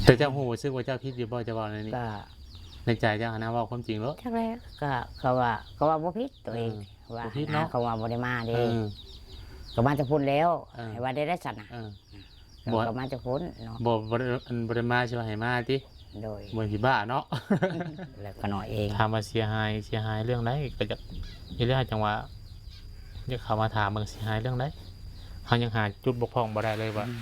ແຕ່ເຈົ້າຮູ້ສຶກວ່າເຈົ້າຜິດຢູ່ບໍ່ ເຈົ້າເວົ້າແນວນີ້? ກໍ ໃນໃຈເຈົ້າຫັ້ນນະ ເວົ້າຄວາມຈິງໂລດ. ຈັກແລ້ວ ກໍ ກໍວ່າ ກໍວ່າບໍ່ຜິດຕົວເອງ ເອີ ວ່າ ບໍ່ຜິດເນາະ ເຂົາວ່າບໍ່ໄດ້ມາເດ້ ເອີ ກໍມາແຕ່ພຸ້ນແລ້ວ ເອີ ໃຫ້ວ່າໄດ້ໄດ້ຊັ້ນນະ ເອີ ກໍ ບໍ່ ກໍມາແຕ່ພຸ້ນເນາະ ບໍ່ ບໍ່ໄດ້ ອັນ ບໍ່ໄດ້ມາຊິວ່າໃຫ້ມາຕິ? ໂດຍ ບໍ່ແມ່ນຜີບ້າເນາະ ແລ້ວກໍນ້ອຍເອງ. ຖາມວ່າເສຍຫາຍ ເສຍຫາຍເລື່ອງໃດ? ກໍຢາກ ນີ້ແຫຼະ ຈັ່ງວ່າ ຢາກເຂົ້າມາຖາມເບິ່ງເສຍຫາຍເລື່ອງໃດ? ເຮົາຍັງຫາຈຸດບົກຜ່ອງບໍ່ໄດ້ເລີຍວ່າ ອືມ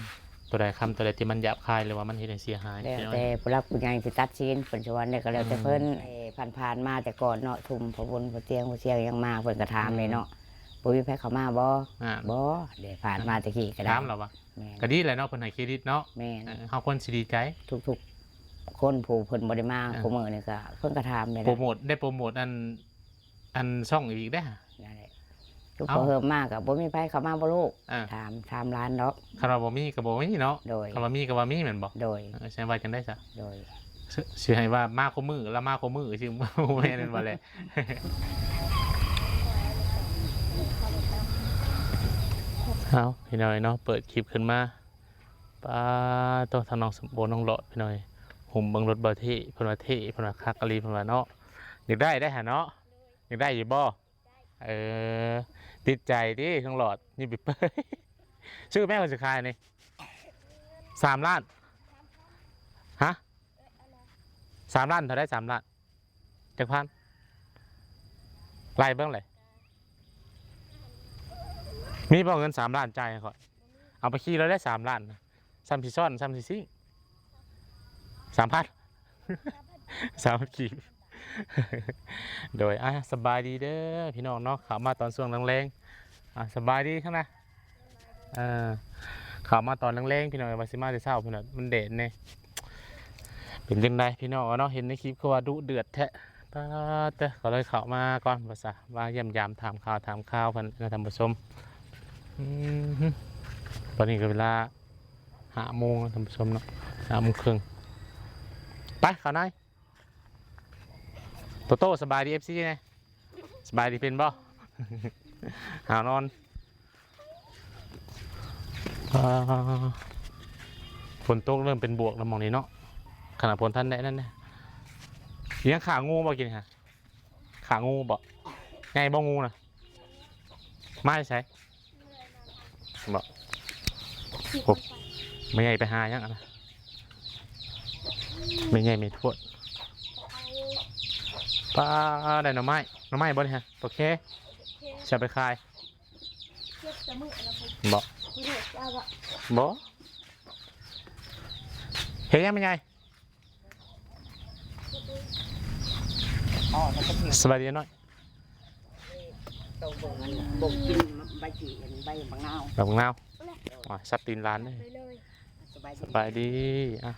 ຕົວໃດ ຄຳຕົວໃດທີ່ມັນຫຍາບຄາຍ ຫຼືວ່າມັນເຮັດໃຫ້ເສຍຫາຍ. ແລ້ວແຕ່ຜູ້ຫຼັກຜູ້ໃຫຍ່ຊິຕັດສິນ ເພິ່ນຊິວ່າແນວໃດກໍແລ້ວແຕ່ເພິ່ນ. ອືມ ເອີ ຜ່ານໆມາແຕ່ກ່ອນເນາະ ຊຸມພໍ່ບຸນພໍ່ຕຽງຜູ້ຊ່ຽງຫຍັງມາ ເພິ່ນກໍຖາມແຫຼະເນາະ ອືມ ບໍ່ມີໃຜເຂົ້າມາບໍ່? ອ່າ ບໍ່ເດ້ ຜ່ານມາແຕ່ກີ້ກໍໄດ້ ຖາມແລ້ວວ່າ ແມ່ນ ກໍດີແຫຼະເນາະ ເພິ່ນໃຫ້ເຄຣດິດເນາະ ແມ່ນ ເອີ ເຮົາຄວນຊິດີໃຈ ທຸກໆຄົນ ຜູ້ເພິ່ນບໍ່ໄດ້ມາ ເອີ ຄູ່ມື້ນີ້ກໍເພິ່ນກໍຖາມແຫຼະ ໂປຣໂມດ ໄດ້ໂປຣໂມດອັນ ອັນຊ່ອງອີກເດ້ ນັ້ນແຫຼະ ທຸກ ເອົ້າ ພໍເຮີມມາກໍບໍ່ມີໃຜເຂົ້າມາບໍ່ລູກ? ເອີ ຖາມ ຖາມຫຼານດອກ ຄັນວ່າບໍ່ມີກໍບໍ່ມີເນາະ. ໂດຍ ຄັນວ່າມີກໍວ່າມີແມ່ນບໍ່? ໂດຍ ເອີ ຊິວ່າຈັ່ງໃດຊະ? ໂດຍ ຊິ ຊິໃຫ້ວ່າມາຄູ່ມື້ ລະມາຄູ່ມື້ ຊິບໍ່ແມ່ນແມ່ນບໍ່ແຫຼະ? ເອົາ ພີ່ນ້ອງເນາະ ເປີດຄລິບຂຶ້ນມາ ປາໂຕ ທາງນ້ອງສົມໂອ ນ້ອງຫຼອດ ພີ່ນ້ອງ ຫຸ້ມເບິ່ງລົດບໍ່ເທ່ ເພິ່ນວ່າເທ່ ເພິ່ນວ່າຄັກອີ່ຫຼີ ເພິ່ນວ່າເນາະ ຢາກໄດ້ໄດຫັ້ນເນາະ ຢາກໄດ້ຢູ່ບໍ່? ເອີ ຕິດໃຈຕິ ນ້ອງຫຼອດ ຍິ້ມເປີຍໆ ຊື້ແມ່ ເພິ່ນຊິຂາຍນີ້ ສາມລ້ານ ຮະ? ສາມລ້ານເທົ່າໃດ? ສາມລ້ານ ຈັກພັນ? ໄລ່ເບິ່ງເລີຍ ມີບໍ່ເງິນສາມລ້ານ ຈ່າຍໃຫ້ຂ້ອຍ ເອົາໄປຂີ່ລົດໄດ້ສາມລ້ານ ສ່ຳຊິຊ້ອນ ສ່ຳຊິຊິ້ງ ສາມພັນ ສາມພັນກີບ. ໂດຍ ອ່າ ສະບາຍດີເດີພີ່ນ້ອງເນາະ ເຂົ້າມາຕອນຊ່ວງແລງໆ ອ່າ ສະບາຍດີຂ້າງໜ້າ ເອີ ເຂົ້າມາຕອນແລງໆ ພີ່ນ້ອງ ວ່າຊິມາແຕ່ເຊົ້າພຸ້ນແຫຼະ ມັນແດດແດ່ ເປັນຈັ່ງໃດພີ່ນ້ອງເນາະ ເຫັນໃນຄລິບຄືວ່າດຸເດືອດແທ້ ປາດເຕີ ກໍເລີຍເຂົ້າມາກ່ອນວ່າຊະ ມາຢ້ຽມຢາມຖາມຂ່າວ ຖາມຂ່າວເພິ່ນນະທ່ານຜູ້ຊົມ. ອືມ ຕອນນີ້ກໍເວລາຫ້າໂມງແລ້ວທ່ານຜູ້ຊົມເນາະ ຫ້າໂມງເຄິ່ງ ໄປເຂົ້າໃນ. ໂຕໂຕ້ ສະບາຍດີ ເອັຟຊີ ແດ່ ສະບາຍດີ ເປັນບໍ່? ຫາວນອນ ອ່າ ຝົນຕົກເລີ່ມເປັນບວກແລ້ວໝ່ອງນີ້ເນາະ ຂະໜາດຝົນທັນໄດ້ນັ້ນນະ. ລ້ຽງຂາງູບໍ່ກິນຫະ? ຂາງູບໍ່? ໃຫຍ່ບໍ່ງູນະ? ມາແຕ່ໃສ? ບໍ່ ໂອ້ ແມ່ໃຫຍ່ໄປຫາຫຍັງຫັ້ນນະ? ແມ່ໃຫຍ່ແມ່ທວດ ປ້າ ໄດ້ໜໍ່ໄມ້ ໜໍ່ໄມ້ບໍ່ນີ້ຫະ? ໂອເຄ ຊິເອົາໄປຂາຍ ບໍ່ ບໍ່ ເຮັດຫຍັງແມ່ໃຫຍ່? ອໍ ແລ້ວກໍ ສະບາຍດີນ້ອຍ ໂຕເບິ່ງອັນ ບໍ່ກິນໃບຈີ່ ອັນໃບບັກນາວ ໃບບັກນາວ ໂອ້ຍ ສັບຕີນຫຼານເດ້. ສະບາຍດີ ສະບາຍດີ ອ່ະ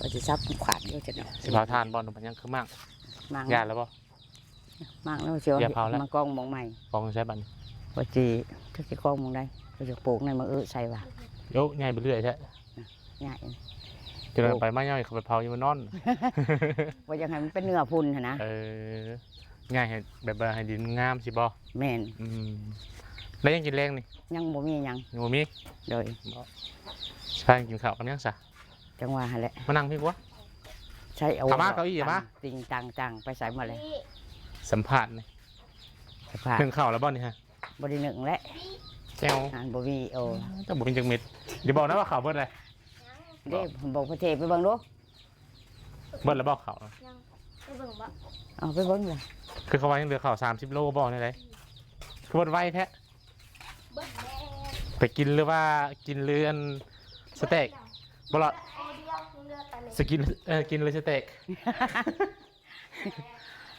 ວ່າຊິສັບຂວາດຢູ່ຈັ່ງໃດ ຊິເຜົາຖ່ານບໍ່? ມັນຍັງຄືໝາກ ໝາກ ຢ້ານແລ້ວບໍ່? ໝາກແລ້ວຊິເອົາ ຢ່າເຜົາແລ້ວ ມາກອງໝ່ອງໃໝ່ ກອງໃສບັດນີ້? ວ່າຊິ ຈັກຊິກອງໝ່ອງໃດ ວ່າຊິປູກໃນມະອຶໃສ່ວ່າ ໂອ້ ໃຫຍ່ໄປເລື້ອຍແທ້. ຍາກອີກ ຈະໄດ້ໄປມາ ຍາກເຂົາໄປເຜົາຢູ່ນອນ ບໍ່ຢາກໃຫ້ມັນເປັນເນື້ອຝຸ່ນຫັ້ນນະ. ເອີ ຍາກໃຫ້ແບບວ່າໃຫ້ດິນງາມຊິບໍ່? ແມ່ນ ອືມ ແລ້ວຍັງກິນແລງນີ້? ຍັງບໍ່ມີຫຍັງ ຍັງບໍ່ມີ ໂດຍ ຊິພາກັນກິນເຂົ້າກັບຫຍັງຊະ? ຈັ່ງວ່າຫັ້ນແຫຼະ ມານັ່ງພີ້ກວ່າ ໃຊ້ເອົາ ເຂົ້າມາ ເກົ້າอี้ມາ ຕິງຕັງໆ ໄປໃສໝົດເລີຍ ສຳພາດນີ້ ສຳພາດ ໜຶ້ງເຂົ້າແລ້ວບໍ່ນີ້ຫະ? ບໍ່ໄດ້ໜຶ້ງແຫຼະ ແຈ່ວ ອັນບໍ່ມີ ໂອ້ ເຈົ້າບໍ່ມີຈັກເມັດ ຢ່າບອກນະວ່າເຂົ້າເບິດເລີຍ ເດ້ ບອກພໍ່ເທໄປເບິ່ງດູ ເບິດແລ້ວບໍ່ເຂົ້າ? ຍັງ ໄປເບິ່ງບໍ່? ເອົາໄປເບິ່ງເລີຍ ຄືເຂົາວ່າຍັງເຫຼືອເຂົ້າສາມສິບໂລບໍ່ ແນວໃດ ຄືເບິດໄວແທ້? ເບິດແລ້ວ ໄປກິນຫຼືວ່າກິນຫຼືອັນສະເຕັກ ບໍ່ລອດ ເອົາດຽວ ເຫຼືອແຕ່ເມັດ ສະກິນ ເອີ ກິນຫຼືສະເຕັກ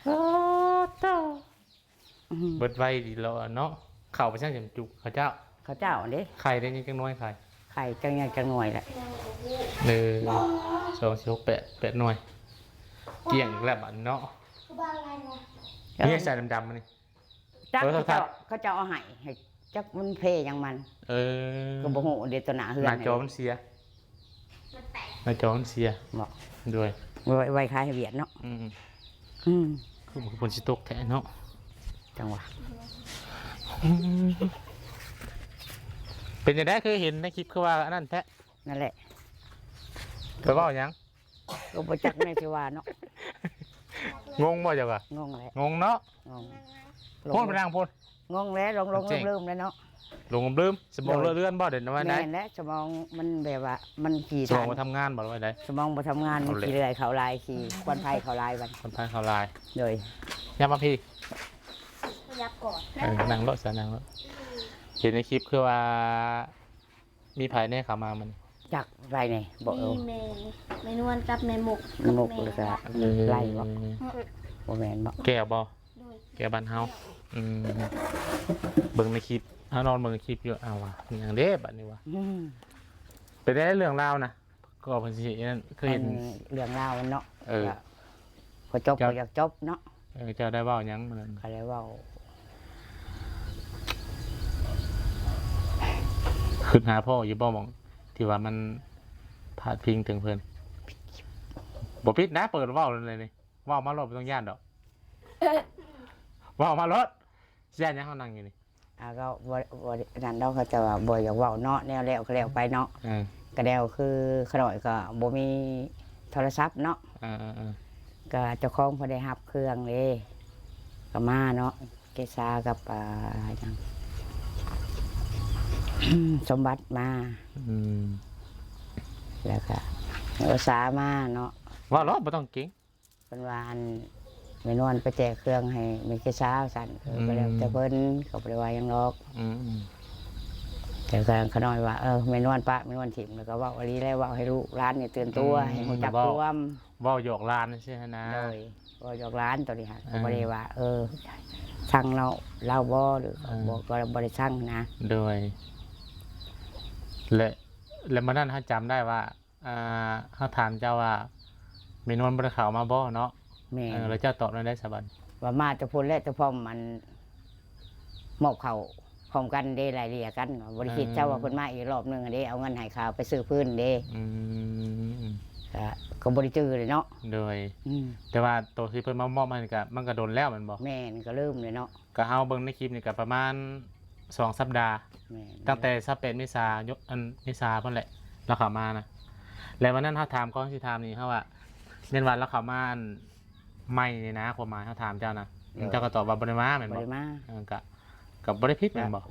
ໂອ້ ໂຕ ອືມ ເບິດໄວດີເນາະ ເຂົ້າໄປຊັ້ນຈຳຈຸ ເຂົ້າເຈົ້າ ເຂົ້າເຈົ້າເດ້ ໄຂ່ໄດ້ຍັງຈັກໜ່ວຍ ໄຂ່ ໄຂ່ຈັກຫຍັງຈັກໜ່ວຍແຫຼະ ເອີ ສອງ ສີ່ ຫົກ ແປດ ແປດໜ່ວຍ ກ້ຽງອີກແລ້ວບັດນີ້ເນາະ ເອີ ນີ້ໃສ່ດຳໆ ມານີ້ ຈັກ ເອີ ເຂົາເຈົ້າ ເຂົາເຈົ້າເອົາໃຫ້ ໃຫ້ ຈັກມັນເພຫຍັງມັນ ເອີ ກໍບໍ່ຮູ້ເດ້ ຕໍ່ໜ້າເຮືອນ ໜ້າຈໍມັນເສຍ ໜ້າຈໍມັນເສຍ ເນາະ ໂດຍ ໄວ້ ໄວ້ຂາຍໃຫ້ຫວຽດເນາະ ອືມ ອືມ ຄື ຄືຝົນຊິຕົກແທ້ເນາະ ຈັ່ງຫວະ ອືມ ເປັນຈັ່ງໃດ ຄືເຫັນໃນຄລິບ ຄືວ່າອັນນັ້ນແທ້? ນັ້ນແຫຼະ ໄປເວົ້າຫຍັງ? ກໍບໍ່ຈັກແນວຊິວ່າເນາະ. ງົງບໍ່ເຈົ້າກະ? ງົງແຫຼະ. ງົງເນາະ. ງົງ. ໂພດໄປນັ່ງໂພດ. ງົງແຫຼະ ຫຼົງໆລືມໆແຫຼະເນາະ. ຫຼົງລືມ ສະໝອງເລືອນບໍ່ ເດ ວ່າໃດ? ແມ່ນແຫຼະ ສະໝອງມັນແບບວ່າມັນຂີ້ ສະໝອງບໍ່ທຳງານບໍ່ ວ່າໃດ? ສະໝອງບໍ່ທຳງານ ມັນຂີ້ເລື່ອຍເຂົ້າຫຼາຍ ຂີ້ຄວັນໄຟເຂົ້າຫຼາຍບັດ. ຄວັນໄຟເຂົ້າຫຼາຍ. ໂດຍ. ຍັບມາພີ້. ຍັບກ່ອນ. ເອີ ນັ່ງໂລດຊະ ນັ່ງໂລດ. ເຫັນໃນຄລິບຄືວ່າ ມີໃຜແດ່ເຂົ້າມາມື້ນີ້? ຈັກໃຜແດ່ ບໍ່ ມີ ເອີ ແມ່ ແມ່ນວນກັບແມ່ມຸກ ແມ່ມຸກ ແລ້ວກະ ເອີ ໄລ່ບໍ່? ບໍ່ແມ່ນບໍ່? ແກ້ວບໍ່? ໂດຍ ແກ້ວບ້ານເຮົາ. ອືມ ເບິ່ງໃນຄລິບ ເຮົານອນເບິ່ງຄລິບຢູ່ ເອົາວ່າ ມີຫຍັງເດ້ບັດນີ້ວ່າ. ອືມ ເປັນໄດເລື່ອງລາວນະ? ກໍເພິ່ນຊິເຮັດນັ້ນ ຄືເຫັນ ອັນເລື່ອງລາວເນາະ. ເອີ ກໍພໍຈົບ ເຈົ້າ ກໍຢາກຈົບເນາະ. ເອີ ເຈົ້າໄດ້ເວົ້າຫຍັງມື້ນັ້ນ? ກໍໄດ້ເວົ້າ ຄິດຫາພໍ່ຢູ່ບໍ່ ໝ່ອງທີ່ວ່າມັນພາດພິງເຖິງເພິ່ນ? ບໍ່ປິດນະ ເປີດເວົ້າເລີຍນີ້ ເວົ້າມາໂລດ ບໍ່ຕ້ອງຢ້ານດອກ ເວົ້າມາໂລດ. ຊິຢ້ານຫຍັງ ເຮົານັ່ງຢູ່ນີ້? ອ່າ ກໍບໍ່ ບໍ່ນັ້ນດອກ ເຂົາເຈົ້າວ່າບໍ່ຢາກເວົ້າເນາະ ແນວແລ້ວກໍແລ້ວໄປເນາະ. ເອີ ກໍແນວຄືຂະນ້ອຍກໍບໍ່ມີໂທລະສັບເນາະ. ເອີໆໆ ກໍເຈົ້າຂອງເພິ່ນໄດ້ຮັບເຄື່ອງເດ້ ກໍມາເນາະ ເກສາກັບ ອ່າ ຫຍັງ ສົມບັດມາ. ອືມ ແລ້ວກໍອຸດສາມາເນາະ. ເວົ້າໂລດ ບໍ່ຕ້ອງເກງ. ເພິ່ນວ່າ ອັນ ແມ່ນວນໄປແຈກເຄື່ອງໃຫ້ແມ່ເກສາວ່າຊັ້ນ. ເອີ ອືມ ກໍແລ້ວແຕ່ເພິ່ນ ກໍບໍ່ໄດ້ວ່າຫຍັງດອກ. ອືມໆ ແຕ່ກໍຂະນ້ອຍວ່າ ເອີ ແມ່ນວນປະແມ່ນວນຖິ້ມ ແລ້ວກໍເວົ້າອີ່ຫຼີແຫຼະ ເວົ້າໃຫ້ລູກຫຼານນີ້ຕື່ນຕົວ ອືມ ໃຫ້ຮູ້ຈັກຄວາມ ເວົ້າຫຍອກຫຼານຊື່ຫັ້ນນະ. ໂດຍ ເວົ້າຫຍອກຫຼານໂຕນີ້ຫັ້ນ. ເອີ ກໍບໍ່ໄດ້ວ່າ ເອີ ຊັງລາວ ລາວບໍ່ ຫຼື ເອີ ບໍ່ ກໍບໍ່ໄດ້ຊັງນະ. ໂດຍ ແລະ ແລະ ມື້ນັ້ນເຮົາຈຳໄດ້ວ່າ ອ່າ ເຮົາຖາມເຈົ້າວ່າ ແມ່ນວນບໍ່ໄດ້ເຂົ້າມາບໍ່ເນາະ? ແມ່ນ. ເອີ ແລ້ວເຈົ້າຕອບແນວໃດສະບັດ? ວ່າມາແຕ່ພຸ້ນແຫຼະ ແຕ່ພ້ອມ ອັນ ມອບເຂົ້າພ້ອມກັນເດ້ ໄລ່ເລ່ຍກັນ ບໍ່ໄດ້ຄິດ ເອີ ຊະວ່າເພິ່ນມາອີກລອບໜຶ່ງເດ້ ເອົາເງິນໃຫ້ຂ້າໄປຊື້ຄືນເດ້. ອືມ ກໍ ກໍບໍ່ໄດ້ຈື່ເລີຍເນາະ. ໂດຍ ອືມ ແຕ່ວ່າໂຕທີ່ເພິ່ນມາມອບໃຫ້ນີ້ ກໍ ມັນກໍດົນແລ້ວແມ່ນບໍ່? ແມ່ນ ກໍລືມເລີຍເນາະ. ກໍເຮົາເບິ່ງໃນຄລິບນີ້ກໍປະມານສອງສັບດາ. ແມ່ນ. ຕັ້ງແຕ່ຊາວແປດເມສາ ຍົກ ອັນ ເມສາພຸ້ນແຫຼະ ລາວເຂົ້າມານະ. ແລ້ວວັນນັ້ນເຮົາຖາມ ກ່ອນຊິຖາມນີ້ ເຮົາວ່າ ແມ່ນວ່າລາວເຂົ້າມາ ອັນ ໃໝ່ນີ້ນະ ຄວາມໝາຍເຮົາຖາມເຈົ້ານະ. ໂດຍ. ເຈົ້າກໍຕອບວ່າບໍ່ໄດ້ມາແມ່ນບໍ່? ບໍ່ໄດ້ມາ. ເອີ ກໍ ກໍບໍ່ໄດ້ຜິດແມ່ນບໍ່?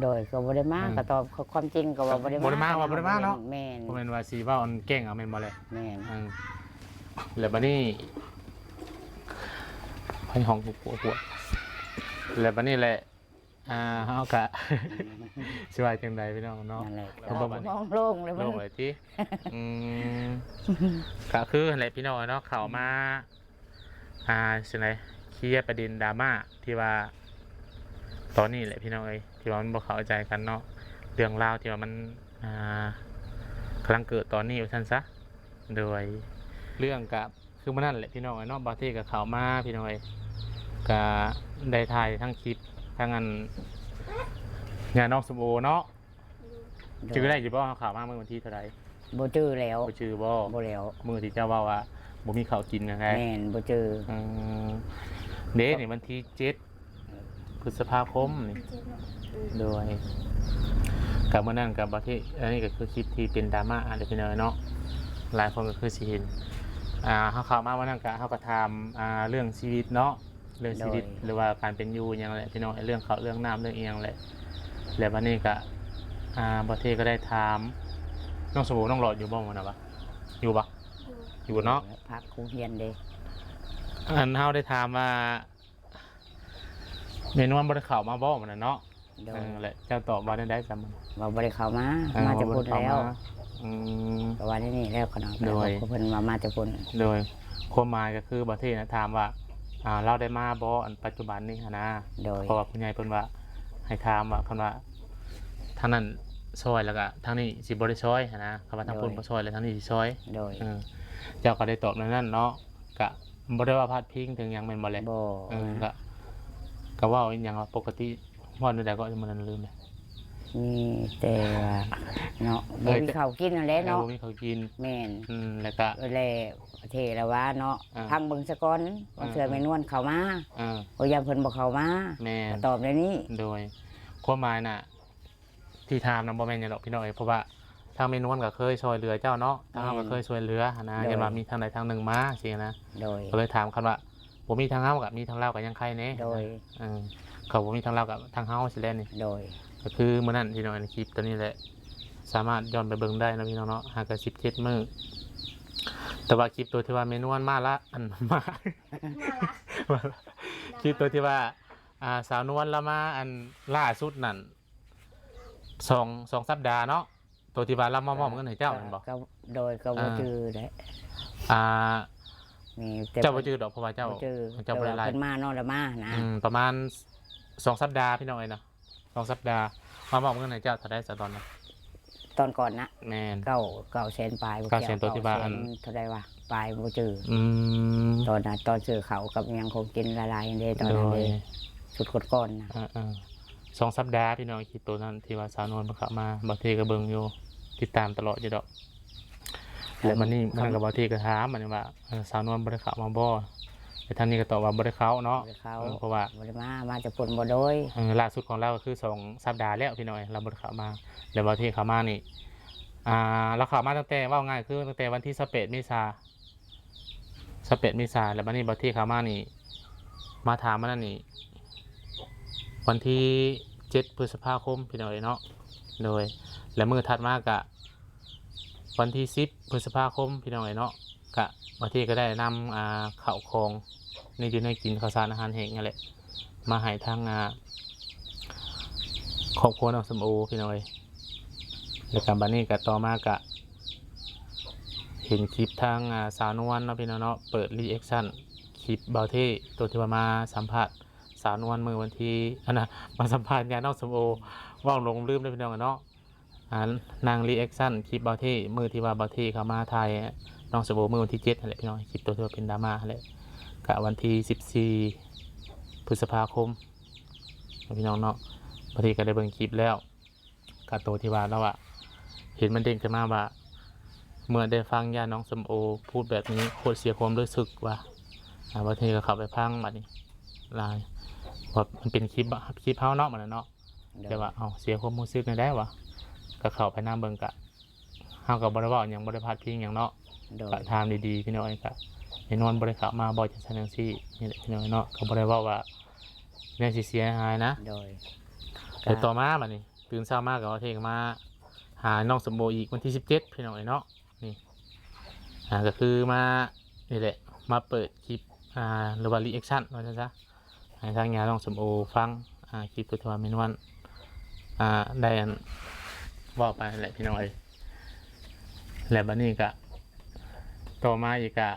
ໂດຍ ກໍບໍ່ໄດ້ມາ. ອືມ ກໍຕອບຄວາມຈິງ ກໍວ່າບໍ່ໄດ້ມາ. ບໍ່ໄດ້ມາ ກໍວ່າບໍ່ໄດ້ມາເນາະ. ແມ່ນ. ບໍ່ແມ່ນວ່າຊິເວົ້າອັນແກ້ງເອົາແມ່ນບໍ່ແຫຼະ? ແມ່ນ. ອືມ ແລ້ວບັດນີ້ ໃຫ້ຫ້ອງກວດ ແລ້ວບັດນີ້ແຫຼະ ອ່າ ເຮົາກະ ຊິວ່າຈັ່ງໃດພີ່ນ້ອງເນາະ? ນັ້ນແຫຼະ ກໍບໍ່ ມອງໂລ່ງເລີຍ ໂລ່ງເລີຍຕິ. ອືມ ກະຄືຫັ້ນແຫຼະພີ່ນ້ອງເນາະ ເຂົ້າມາ ອ່າ ຈັ່ງໃດ ເຄລຍປະເດັນດຣາມາທີ່ວ່າ ຕອນນີ້ແຫຼະພີ່ນ້ອງເອີຍ ທີ່ວ່າມັນບໍ່ເຂົ້າໃຈກັນເນາະ ເລື່ອງລາວທີ່ວ່າມັນ ອ່າ ກຳລັງເກີດຕອນນີ້ວ່າຊັ້ນຊະ. ໂດຍ ເລື່ອງກະ ຄືມື້ນັ້ນແຫຼະພີ່ນ້ອງເອີຍເນາະ ບ່າວເທກໍເຂົ້າມາພີ່ນ້ອງເອີຍ ກະໄດ້ຖ່າຍທັງຄລິບ ທັງອັນ ຍານ້ອງສົມໂອເນາະ. ໂດຍ. ຈື່ໄດ້ຢູ່ບໍ່ ເຮົາເຂົ້າມາມື້ວັນທີເທົ່າໃດ? ບໍ່ຈື່ແລ້ວ. ບໍ່ຈື່ບໍ່? ບໍ່ແລ້ວ. ມື້ທີ່ເຈົ້າເວົ້າວ່າບໍ່ມີເຂົ້າກິນນັ້ນແຫຼະ. ແມ່ນ ບໍ່ຈື່. ອືມ ເດ້ ນີ້ວັນທີເຈັດ ເອີ ພຶດສະພາຄົມນີ້. ໂດຍ ກໍມື້ນັ້ນກໍບໍ່ທີ່ ອັນນີ້ກໍຄືຄລິບທີ່ເປັນດຣາມາ ອ່າ ເດ້ພີ່ນ້ອງເນາະ ຫຼາຍຄົນກໍຄືຊິເຫັນ ອ່າ ເຮົາເຂົ້າມາມື້ນັ້ນກໍ ເຮົາກໍຖາມ ອ່າ ເລື່ອງຊີວິດເນາະ ເລື່ອງຊີວິດ ໂດຍ ຫຼືວ່າການເປັນຢູ່ຫຍັງແຫຼະພີ່ນ້ອງ ເລື່ອງເຂົ້າເລື່ອງນ້ຳເລື່ອງອີ່ຫຍັງແຫຼະ. ແລ້ວບັດນີ້ກໍ ອ່າ ບໍ່ທີ່ກໍໄດ້ຖາມ ນ້ອງສະໂຫວ ນ້ອງຫຼອດຢູ່ບໍ່ມື້ນັ້ນວະ? ຢູ່ບໍ່? ຢູ່ ຢູ່ເນາະ ພັກໂຮງຮຽນເດ້. ອັນ ເຮົາໄດ້ຖາມວ່າ ແມ່ນວນບໍ່ໄດ້ເຂົ້າມາບໍ່ມື້ນັ້ນເນາະ? ໂດຍ. ເອີ ແລະ ເຈົ້າຕອບວ່າແນວໃດຊະ? ວ່າບໍ່ໄດ້ເຂົ້າມາ ເອີ ມາແຕ່ພຸ້ນແລ້ວ. ອືມ ກໍວ່າແນວນີ້ແລ້ວຂະນ້ອຍ. ໂດຍ. ເພິ່ນວ່າມາແຕ່ພຸ້ນ. ໂດຍ. ຄວາມໝາຍກໍຄື ບໍ່ເທນະຖາມວ່າ ອ່າ ລາວໄດ້ມາບໍ່ ອັນປັດຈຸບັນນີ້ຫັ້ນນະ? ໂດຍ. ເພາະວ່າຜູ້ໃຫຍ່ເພິ່ນວ່າ ໃຫ້ຖາມວ່າ ຄັນວ່າທາງນັ້ນຊ່ອຍ ແລ້ວກໍທາງນີ້ຊິບໍ່ໄດ້ຊ່ອຍຫັ້ນນະ ຄັນວ່າທາງພຸ້ນ ໂດຍ ບໍ່ຊ່ອຍ ແລ້ວທາງນີ້ຊິຊ່ອຍ. ໂດຍ. ເອີ ເຈົ້າກໍໄດ້ຕອບແນວນັ້ນເນາະ. ກະບໍ່ໄດ້ວ່າພາດພິງເຖິງຫຍັງແມ່ນບໍ່ແຫຼະ? ບໍ່. ເອີ ກະ ກະເວົ້າອີ່ຫຍັງວ່າປົກກະຕິ ເວົ້າແນວໃດກໍມື້ນັ້ນລືມແລ້ວ. ມີແຕ່ວ່າເນາະ ເອີ ບໍ່ມີເຂົ້າກິນຫັ້ນແຫຼະເນາະ. ເອີ ບໍ່ມີເຂົ້າກິນ. ແມ່ນ. ອືມ ແລ້ວກະ ເອີ ແລ້ວເທລະວ່າເນາະ ເອີ ຟັງເບິ່ງສະກ່ອນ ເອີ ບາງເທື່ອແມ່ນວນເຂົ້າມາ ເອີ ກໍຢ້ານເພິ່ນບໍ່ເຂົ້າມາ. ແມ່ນ. ກໍຕອບແນວນີ້. ໂດຍ. ຄວາມໝາຍນະ ທີ່ຖາມນະບໍ່ແມ່ນຫຍັງດອກພີ່ນ້ອງເອີຍ ເພາະວ່າ ທາງແມ່ນວນກໍເຄີຍຊ່ອຍເຫຼືອເຈົ້າເນາະ ທາງເຮົາກໍເຄີຍຊ່ອຍເຫຼືອຫັ້ນນະ ຢ້ານວ່າມີທາງໃດທາງໜຶ່ງມາຊີ້ນະ ກໍເລີຍຖາມຄັນວ່າບໍ່ມີທາງເຮົາກໍມີທາງລາວກໍຍັງໄຄແດ່ ໂດຍ ເອີ ເຂົາບໍ່ມີທາງລາວກໍທາງເຮົາຊີ້ແຫຼະນີ້ ໂດຍ ກໍຄືມື້ນັ້ນພີ່ນ້ອງ ຄລິບຕົວນີ້ແຫຼະ ສາມາດຍ້ອນໄປເບິ່ງໄດ້ເນາະພີ່ນ້ອງເນາະ ຫາກໍສິບເຈັດມື້ ແຕ່ວ່າຄລິບຕົວທີ່ວ່າແມ່ນວນມາລະ ອັນ ມາ ມາລະ ຄລິບຕົວທີ່ວ່າ ອ່າ ສາວນວນລາວມາ ອັນ ລ່າສຸດນັ້ນ ສອງ ສອງສັບດາເນາະ ໂຕທີ່ວ່າລາວມາມອບເງິນໃຫ້ເຈົ້າແມ່ນບໍ່? ກໍ ໂດຍ ກໍບໍ່ຈື່ແຫຼະ ອ່າ ມີແຕ່ ເຈົ້າບໍ່ຈື່ດອກ ເພາະວ່າເຈົ້າ ບໍ່ຈື່ ເຈົ້າບໍ່ໄດ້ໄລ ເພິ່ນມາເນາະ ລາວມານະ ອືມ ປະມານສອງສັບດາພີ່ນ້ອງເອີຍເນາະ ສອງສັບດາ ມາມອບເງິນໃຫ້ເຈົ້າເທົ່າໃດຊະຕອນນັ້ນ? ຕອນກ່ອນນະ ແມ່ນ ເກົ້າ ເກົ້າແສນປາຍ ເກົ້າແສນ ໂຕທີ່ວ່າອັນ ເທົ່າໃດວະ ປາຍບໍ່ຈື່ ອືມ ຕອນນັ້ນ ຕອນຊື້ເຂົ້າກັບຫຍັງຂອງກິນຫຼາຍໆເດ້ ຕອນນັ້ນເດ້ ໂດຍ ຊຸດກ່ອນໆນະ ເອີໆ ສອງສັບດາພີ່ນ້ອງ ຄລິບໂຕນັ້ນທີ່ວ່າສາວນວນເພິ່ນເຂົ້າມາ ບ່າວເທກໍເບິ່ງຢູ່ ຕິດຕາມຕະຫຼອດຢູ່ດອກ ແລ້ວບັດນີ້ ມັນກໍ ບ່າວເທກໍຖາມບັດນີ້ວ່າ ເອີ ສາວນວນບໍ່ໄດ້ເຂົ້າມາບໍ່? ແຕ່ທາງນີ້ກໍຕອບວ່າບໍ່ໄດ້ເຂົ້າເນາະ ບໍ່ໄດ້ເຂົ້າ ເອີ ເພາະວ່າບໍ່ໄດ້ມາ ມາແຕ່ພຸ້ນບໍ່ໂດຍ ເອີ ລ່າສຸດຂອງລາວກໍຄືສອງສັບດາແລ້ວພີ່ນ້ອງເອີຍ ລາວບໍ່ໄດ້ເຂົ້າມາ ແລ້ວບ່າວເທເຂົ້າມານີ້ ອ່າ ລາວເຂົ້າມາຕັ້ງແຕ່ ເວົ້າງ່າຍຄືຕັ້ງແຕ່ວັນທີຊາວແປດເມສາ ຊາວແປດເມສາ ແລ້ວບັດນີ້ບ່າວເທເຂົ້າມານີ້ ມາຖາມອັນນັ້ນນີ້ ວັນທີເຈັດ ພຶດສະພາຄົມ ພີ່ນ້ອງເອີຍເນາະ ໂດຍ ແລ້ວມື້ຖັດມາກະ ວັນທີສິບ ພຶດສະພາຄົມ ພີ່ນ້ອງເອີຍເນາະ ກະ ບ່າວເທກໍໄດ້ນຳ ອ່າ ເຂົ້າຂອງ ແນວຢູ່ແນວກິນ ເຂົ້າສານອາຫານແຫ້ງນັ້ນແຫຼະ ມາໃຫ້ທາງ ອ່າ ຄອບຄົວນ້ອງສົມໂອ ພີ່ນ້ອງເອີຍ ແລ້ວກໍບັດນີ້ກໍຕໍ່ມາກໍເຫັນຄລິບທາງ ອ່າ ສາວນວນເນາະ ພີ່ນ້ອງເນາະ ເປີດຣີແອັກຊັນຄລິບບ່າວເທ ໂຕທີ່ວ່າມາສຳພາດສາວນວນມື້ວັນທີ ອັນນະ ມາສຳພາດຍານ້ອງສົມໂອ ເວົ້າຫຼົງລືມເດີພີ່ນ້ອງເນາະ ອ່າ ນາງຣີແອັກຊັນຄລິບບ່າວເທ ມື້ທີ່ວ່າບ່າວເທເຂົ້າມາຖ່າຍນ້ອງສົມໂອ ມື້ວັນທີເຈັດຫັ້ນແຫຼະພີ່ນ້ອງ ຄລິບໂຕທີ່ວ່າເປັນດຣາມາຫັ້ນແຫຼະ ກະວັນທີສິບສີ່ ພຶດສະພາຄົມ ພີ່ນ້ອງເນາະ ບ່າວເທກໍໄດ້ເບິ່ງຄລິບແລ້ວ ກະໂຕທີ່ວ່າລາວວ່າ ເຫັນມັນເດ້ງຂຶ້ນມາວ່າ ເມື່ອໄດ້ຟັງຍານ້ອງສົມໂອ ພູດແບບນີ້ ໂຄດເສຍຄວາມຮູ້ສຶກວ່າ ອ່າ ບ່າວເທກໍເຂົ້າໄປຟັງບັດນີ້ ລາຍ ວ່າມັນເປັນຄລິບ ຄລິບເຮົາເນາະ ບັດນັ້ນເນາະ ໂດຍ ແຕ່ວ່າ ເອົ້າ ເສຍຄວາມຮູ້ສຶກແນວໃດວະ ກໍເຂົ້າໄປນຳເບິ່ງ ກະ ເຮົາກໍບໍ່ໄດ້ເວົ້າຫຍັງ ບໍ່ໄດ້ພາດພິງຫຍັງເນາະ ໂດຍ ກະຖາມດີໆ ພີ່ນ້ອງເອີຍ ກະແມ່ນວນບໍ່ໄດ້ເຂົ້າມາບໍ່ ຈັ່ງຊັ້ນຈັ່ງຊີ້ ນີ້ແຫຼະ ພີ່ນ້ອງເນາະ ກໍບໍ່ໄດ້ເວົ້າວ່າແນວຊິເສຍຫາຍນະ ໂດຍ ແຕ່ຕໍ່ມາບັດນີ້ ຕື່ນເຊົ້າມາກໍວ່າເທກມາຫານ້ອງສົມໂອອີກ ວັນທີສິບເຈັດ ພີ່ນ້ອງເອີຍເນາະ ນີ້ ອ່າ ກໍຄືມາ ນີ້ແຫຼະ ມາເປີດຄລິບ ອ່າ ຫຼືວ່າຣີແອັກຊັນວ່າຊັ້ນຊະ ໃຫ້ທາງຍານ້ອງສົມໂອຟັງ ອ່າ ຄລິບໂຕທີ່ວ່າແມ່ນວນ ອ່າ ໄດ້ອັນ ເວົ້າໄປຫັ້ນແຫຼະພີ່ນ້ອງເອີຍ ແລ້ວບັດນີ້ກະ ຕໍ່ມາອີກກະ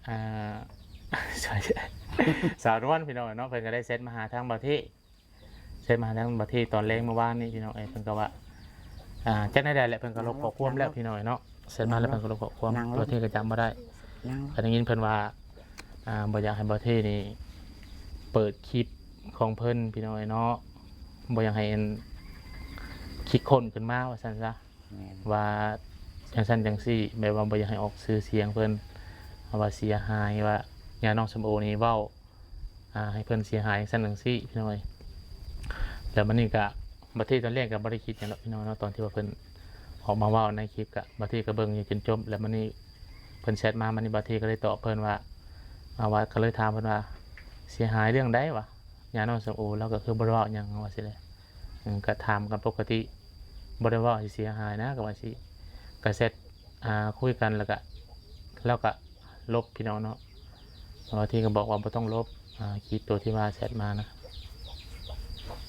ອ່າ ສາວນວນພີ່ນ້ອງເນາະ ເພິ່ນກໍໄດ້ແຊັດມາຫາທາງບ່າວເທ ແຊັດມາຫາທາງບ່າວເທຕອນແລງເມື່ອວານນີ້ພີ່ນ້ອງເອີຍ ເພິ່ນກໍວ່າ ອ່າ ຈັກແນວໃດແຫຼະ ເພິ່ນກໍລົບຂໍ້ຄວາມແລ້ວພີ່ນ້ອງເນາະ ແຊັດມາແລ້ວເພິ່ນກໍລົບຂໍ້ຄວາມ ບ່າວເທກໍຈຳບໍ່ໄດ້ ກໍໄດ້ຍິນເພິ່ນວ່າ ອ່າ ບໍ່ຢາກໃຫ້ບ່າວເທນີ້ເປີດຄລິບຂອງເພິ່ນພີ່ນ້ອງເອີຍເນາະ ບໍ່ຢາກໃຫ້ອັນ ຄິດຄົ້ນຂຶ້ນມາວ່າຊັ້ນຊະ ແມ່ນ ວ່າຈັ່ງຊັ້ນຈັ່ງຊີ້ ແບບວ່າບໍ່ຢາກໃຫ້ອອກຊື່ສຽງເພິ່ນ ວ່າເສຍຫາຍ ວ່າຍານ້ອງສົມໂອນີ້ເວົ້າ ອ່າ ໃຫ້ເພິ່ນເສຍຫາຍຈັ່ງຊັ້ນຈັ່ງຊີ້ພີ່ນ້ອງເອີຍ ແລ້ວບັດນີ້ກະ ບ່າວເທຕອນແລກກໍບໍ່ໄດ້ຄິດຫຍັງດອກພີ່ນ້ອງເນາະ ຕອນທີ່ວ່າເພິ່ນອອກມາເວົ້າໃນຄລິບ ກະບ່າວເທກໍເບິ່ງຢູ່ຈົນຈົບ ແລ້ວບັດນີ້ເພິ່ນແຊັດມາ ບັດນີ້ບ່າວເທກໍເລີຍຕອບເພິ່ນວ່າ ອ່າ ວ່າ ກໍເລີຍຖາມເພິ່ນວ່າ ເສຍຫາຍເລື່ອງໃດວະ ຍານ້ອງສົມໂອ ລາວກໍຄືບໍ່ໄດ້ເວົ້າຫຍັງວ່າຊີ້ແຫຼະ ເອີ ກໍຖາມກັນປົກກະຕິ ບໍ່ໄດ້ເວົ້າໃຫ້ເສຍຫາຍນະ ກໍວ່າຊີ້ ກໍແຊັດ ອ່າ ຄຸຍກັນ ແລ້ວກະ ລາວກະລົບພີ່ນ້ອງເນາະ ບ່າວເທກໍບອກວ່າບໍ່ຕ້ອງລົບ ອ່າ ຄລິບໂຕທີ່ວ່າແຊັດມານະ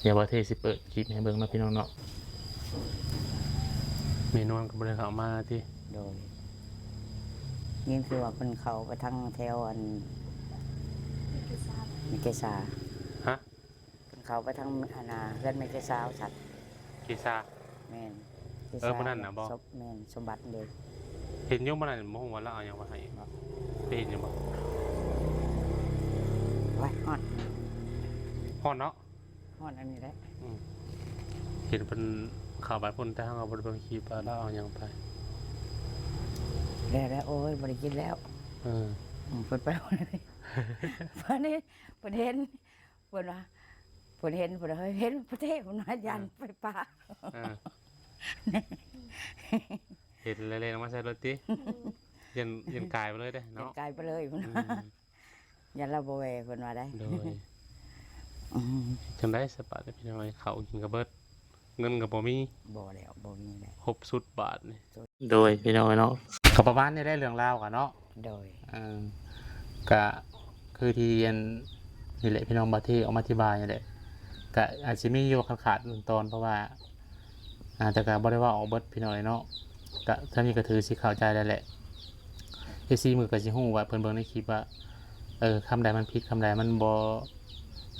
ດຽວບ່າວເທຊິເປີດຄລິບໃຫ້ເບິ່ງເນາະພີ່ນ້ອງເນາະ ແມ່ນວນກໍບໍ່ໄດ້ເຂົ້າມາຕິ ໂດຍ ຍິນຄືວ່າເພິ່ນເຂົ້າໄປທາງແຖວອັນ ເມເກສາ ເມເກສາ ຮະ? ເພິ່ນເຂົ້າໄປທາງ ອັນນ່າ ເຮືອນແມ່ເກສາວ່າຊັ້ນ ເກສາ ແມ່ນ ເກສາ ເອີ ຜູ້ນັ້ນນະບໍ? ສົມ ແມ່ນ ສົມບັດເດ້ ເຫັນຢູ່ມື້ນັ້ນ ບໍ່ຮູ້ວ່າລາວເອົາຫຍັງມາໃຫ້ບໍ ໄປເຫັນຢູ່ບໍ? ໂອ້ຍ ຮ້ອນ ຮ້ອນເນາະ ຮ້ອນອັນນີ້ແຫຼະ ອືມ ເຫັນເພິ່ນເຂົ້າໄປພຸ້ນ ແຕ່ເຮົາກໍບໍ່ໄດ້ເບິ່ງຄລິບວ່າລາວເອົາຫຍັງໄປ ແລ້ວ ແລ້ວ ໂອ້ຍ ບໍ່ໄດ້ກິນແລ້ວ ເອີ ອືມ ເພິ່ນໄປ ບາດນີ້ ເພິ່ນເຫັນ ເພິ່ນວ່າ ເພິ່ນເຫັນ ເພິ່ນວ່າ ເຫັນປະເທດ ເພິ່ນວ່າ ຢ້ານໄຟປ່າ ເອີ ເຫັນແລ້ວແລ່ນອອກມາໃສ່ລົດຕິ? ຢ້ານ ຢ້ານກາຍໄປເລີຍເດ້ເນາະ ຢ້ານກາຍໄປເລີຍ ອືມ ຢ້ານລາວບໍ່ແວ່ເພິ່ນວ່າໄດ໋. ໂດຍ ອືມ ຈັ່ງໃດສະບາດນີ້ພີ່ນ້ອງເອີຍ ເຂົ້າກິນກໍເບິດ ເງິນກໍບໍ່ມີ ບໍ່ແລ້ວ ບໍ່ມີແລ້ວ ຄົບຊຸດບາດນີ້. ໂດຍ ພີ່ນ້ອງເອີຍເນາະ ກໍປະມານນີ້ແຫຼະເລື່ອງລາວກໍເນາະ. ໂດຍ ເອີ ກະຄືທີ່ອັນນີ້ແຫຼະ ພີ່ນ້ອງ ບ່າວເທອອກມາອະທິບາຍນີ້ແຫຼະ ກະອາດຊິມີຢູ່ຂາດໆຕົນໆ ເພາະວ່າ ອາ ແຕ່ກະບໍ່ໄດ້ເວົ້າອອກເບິດ ພີ່ນ້ອງເອີຍເນາະ ກະທາງນີ້ກະຖືຊິເຂົ້າໃຈແລ້ວແຫຼະ. ເອັຟຊີເພິ່ນກະຊິຮູ້ວ່າ ເພິ່ນເບິ່ງໃນຄລິບວ່າ ເອີ ຄຳໃດມັນຜິດ ຄຳໃດມັນບໍ່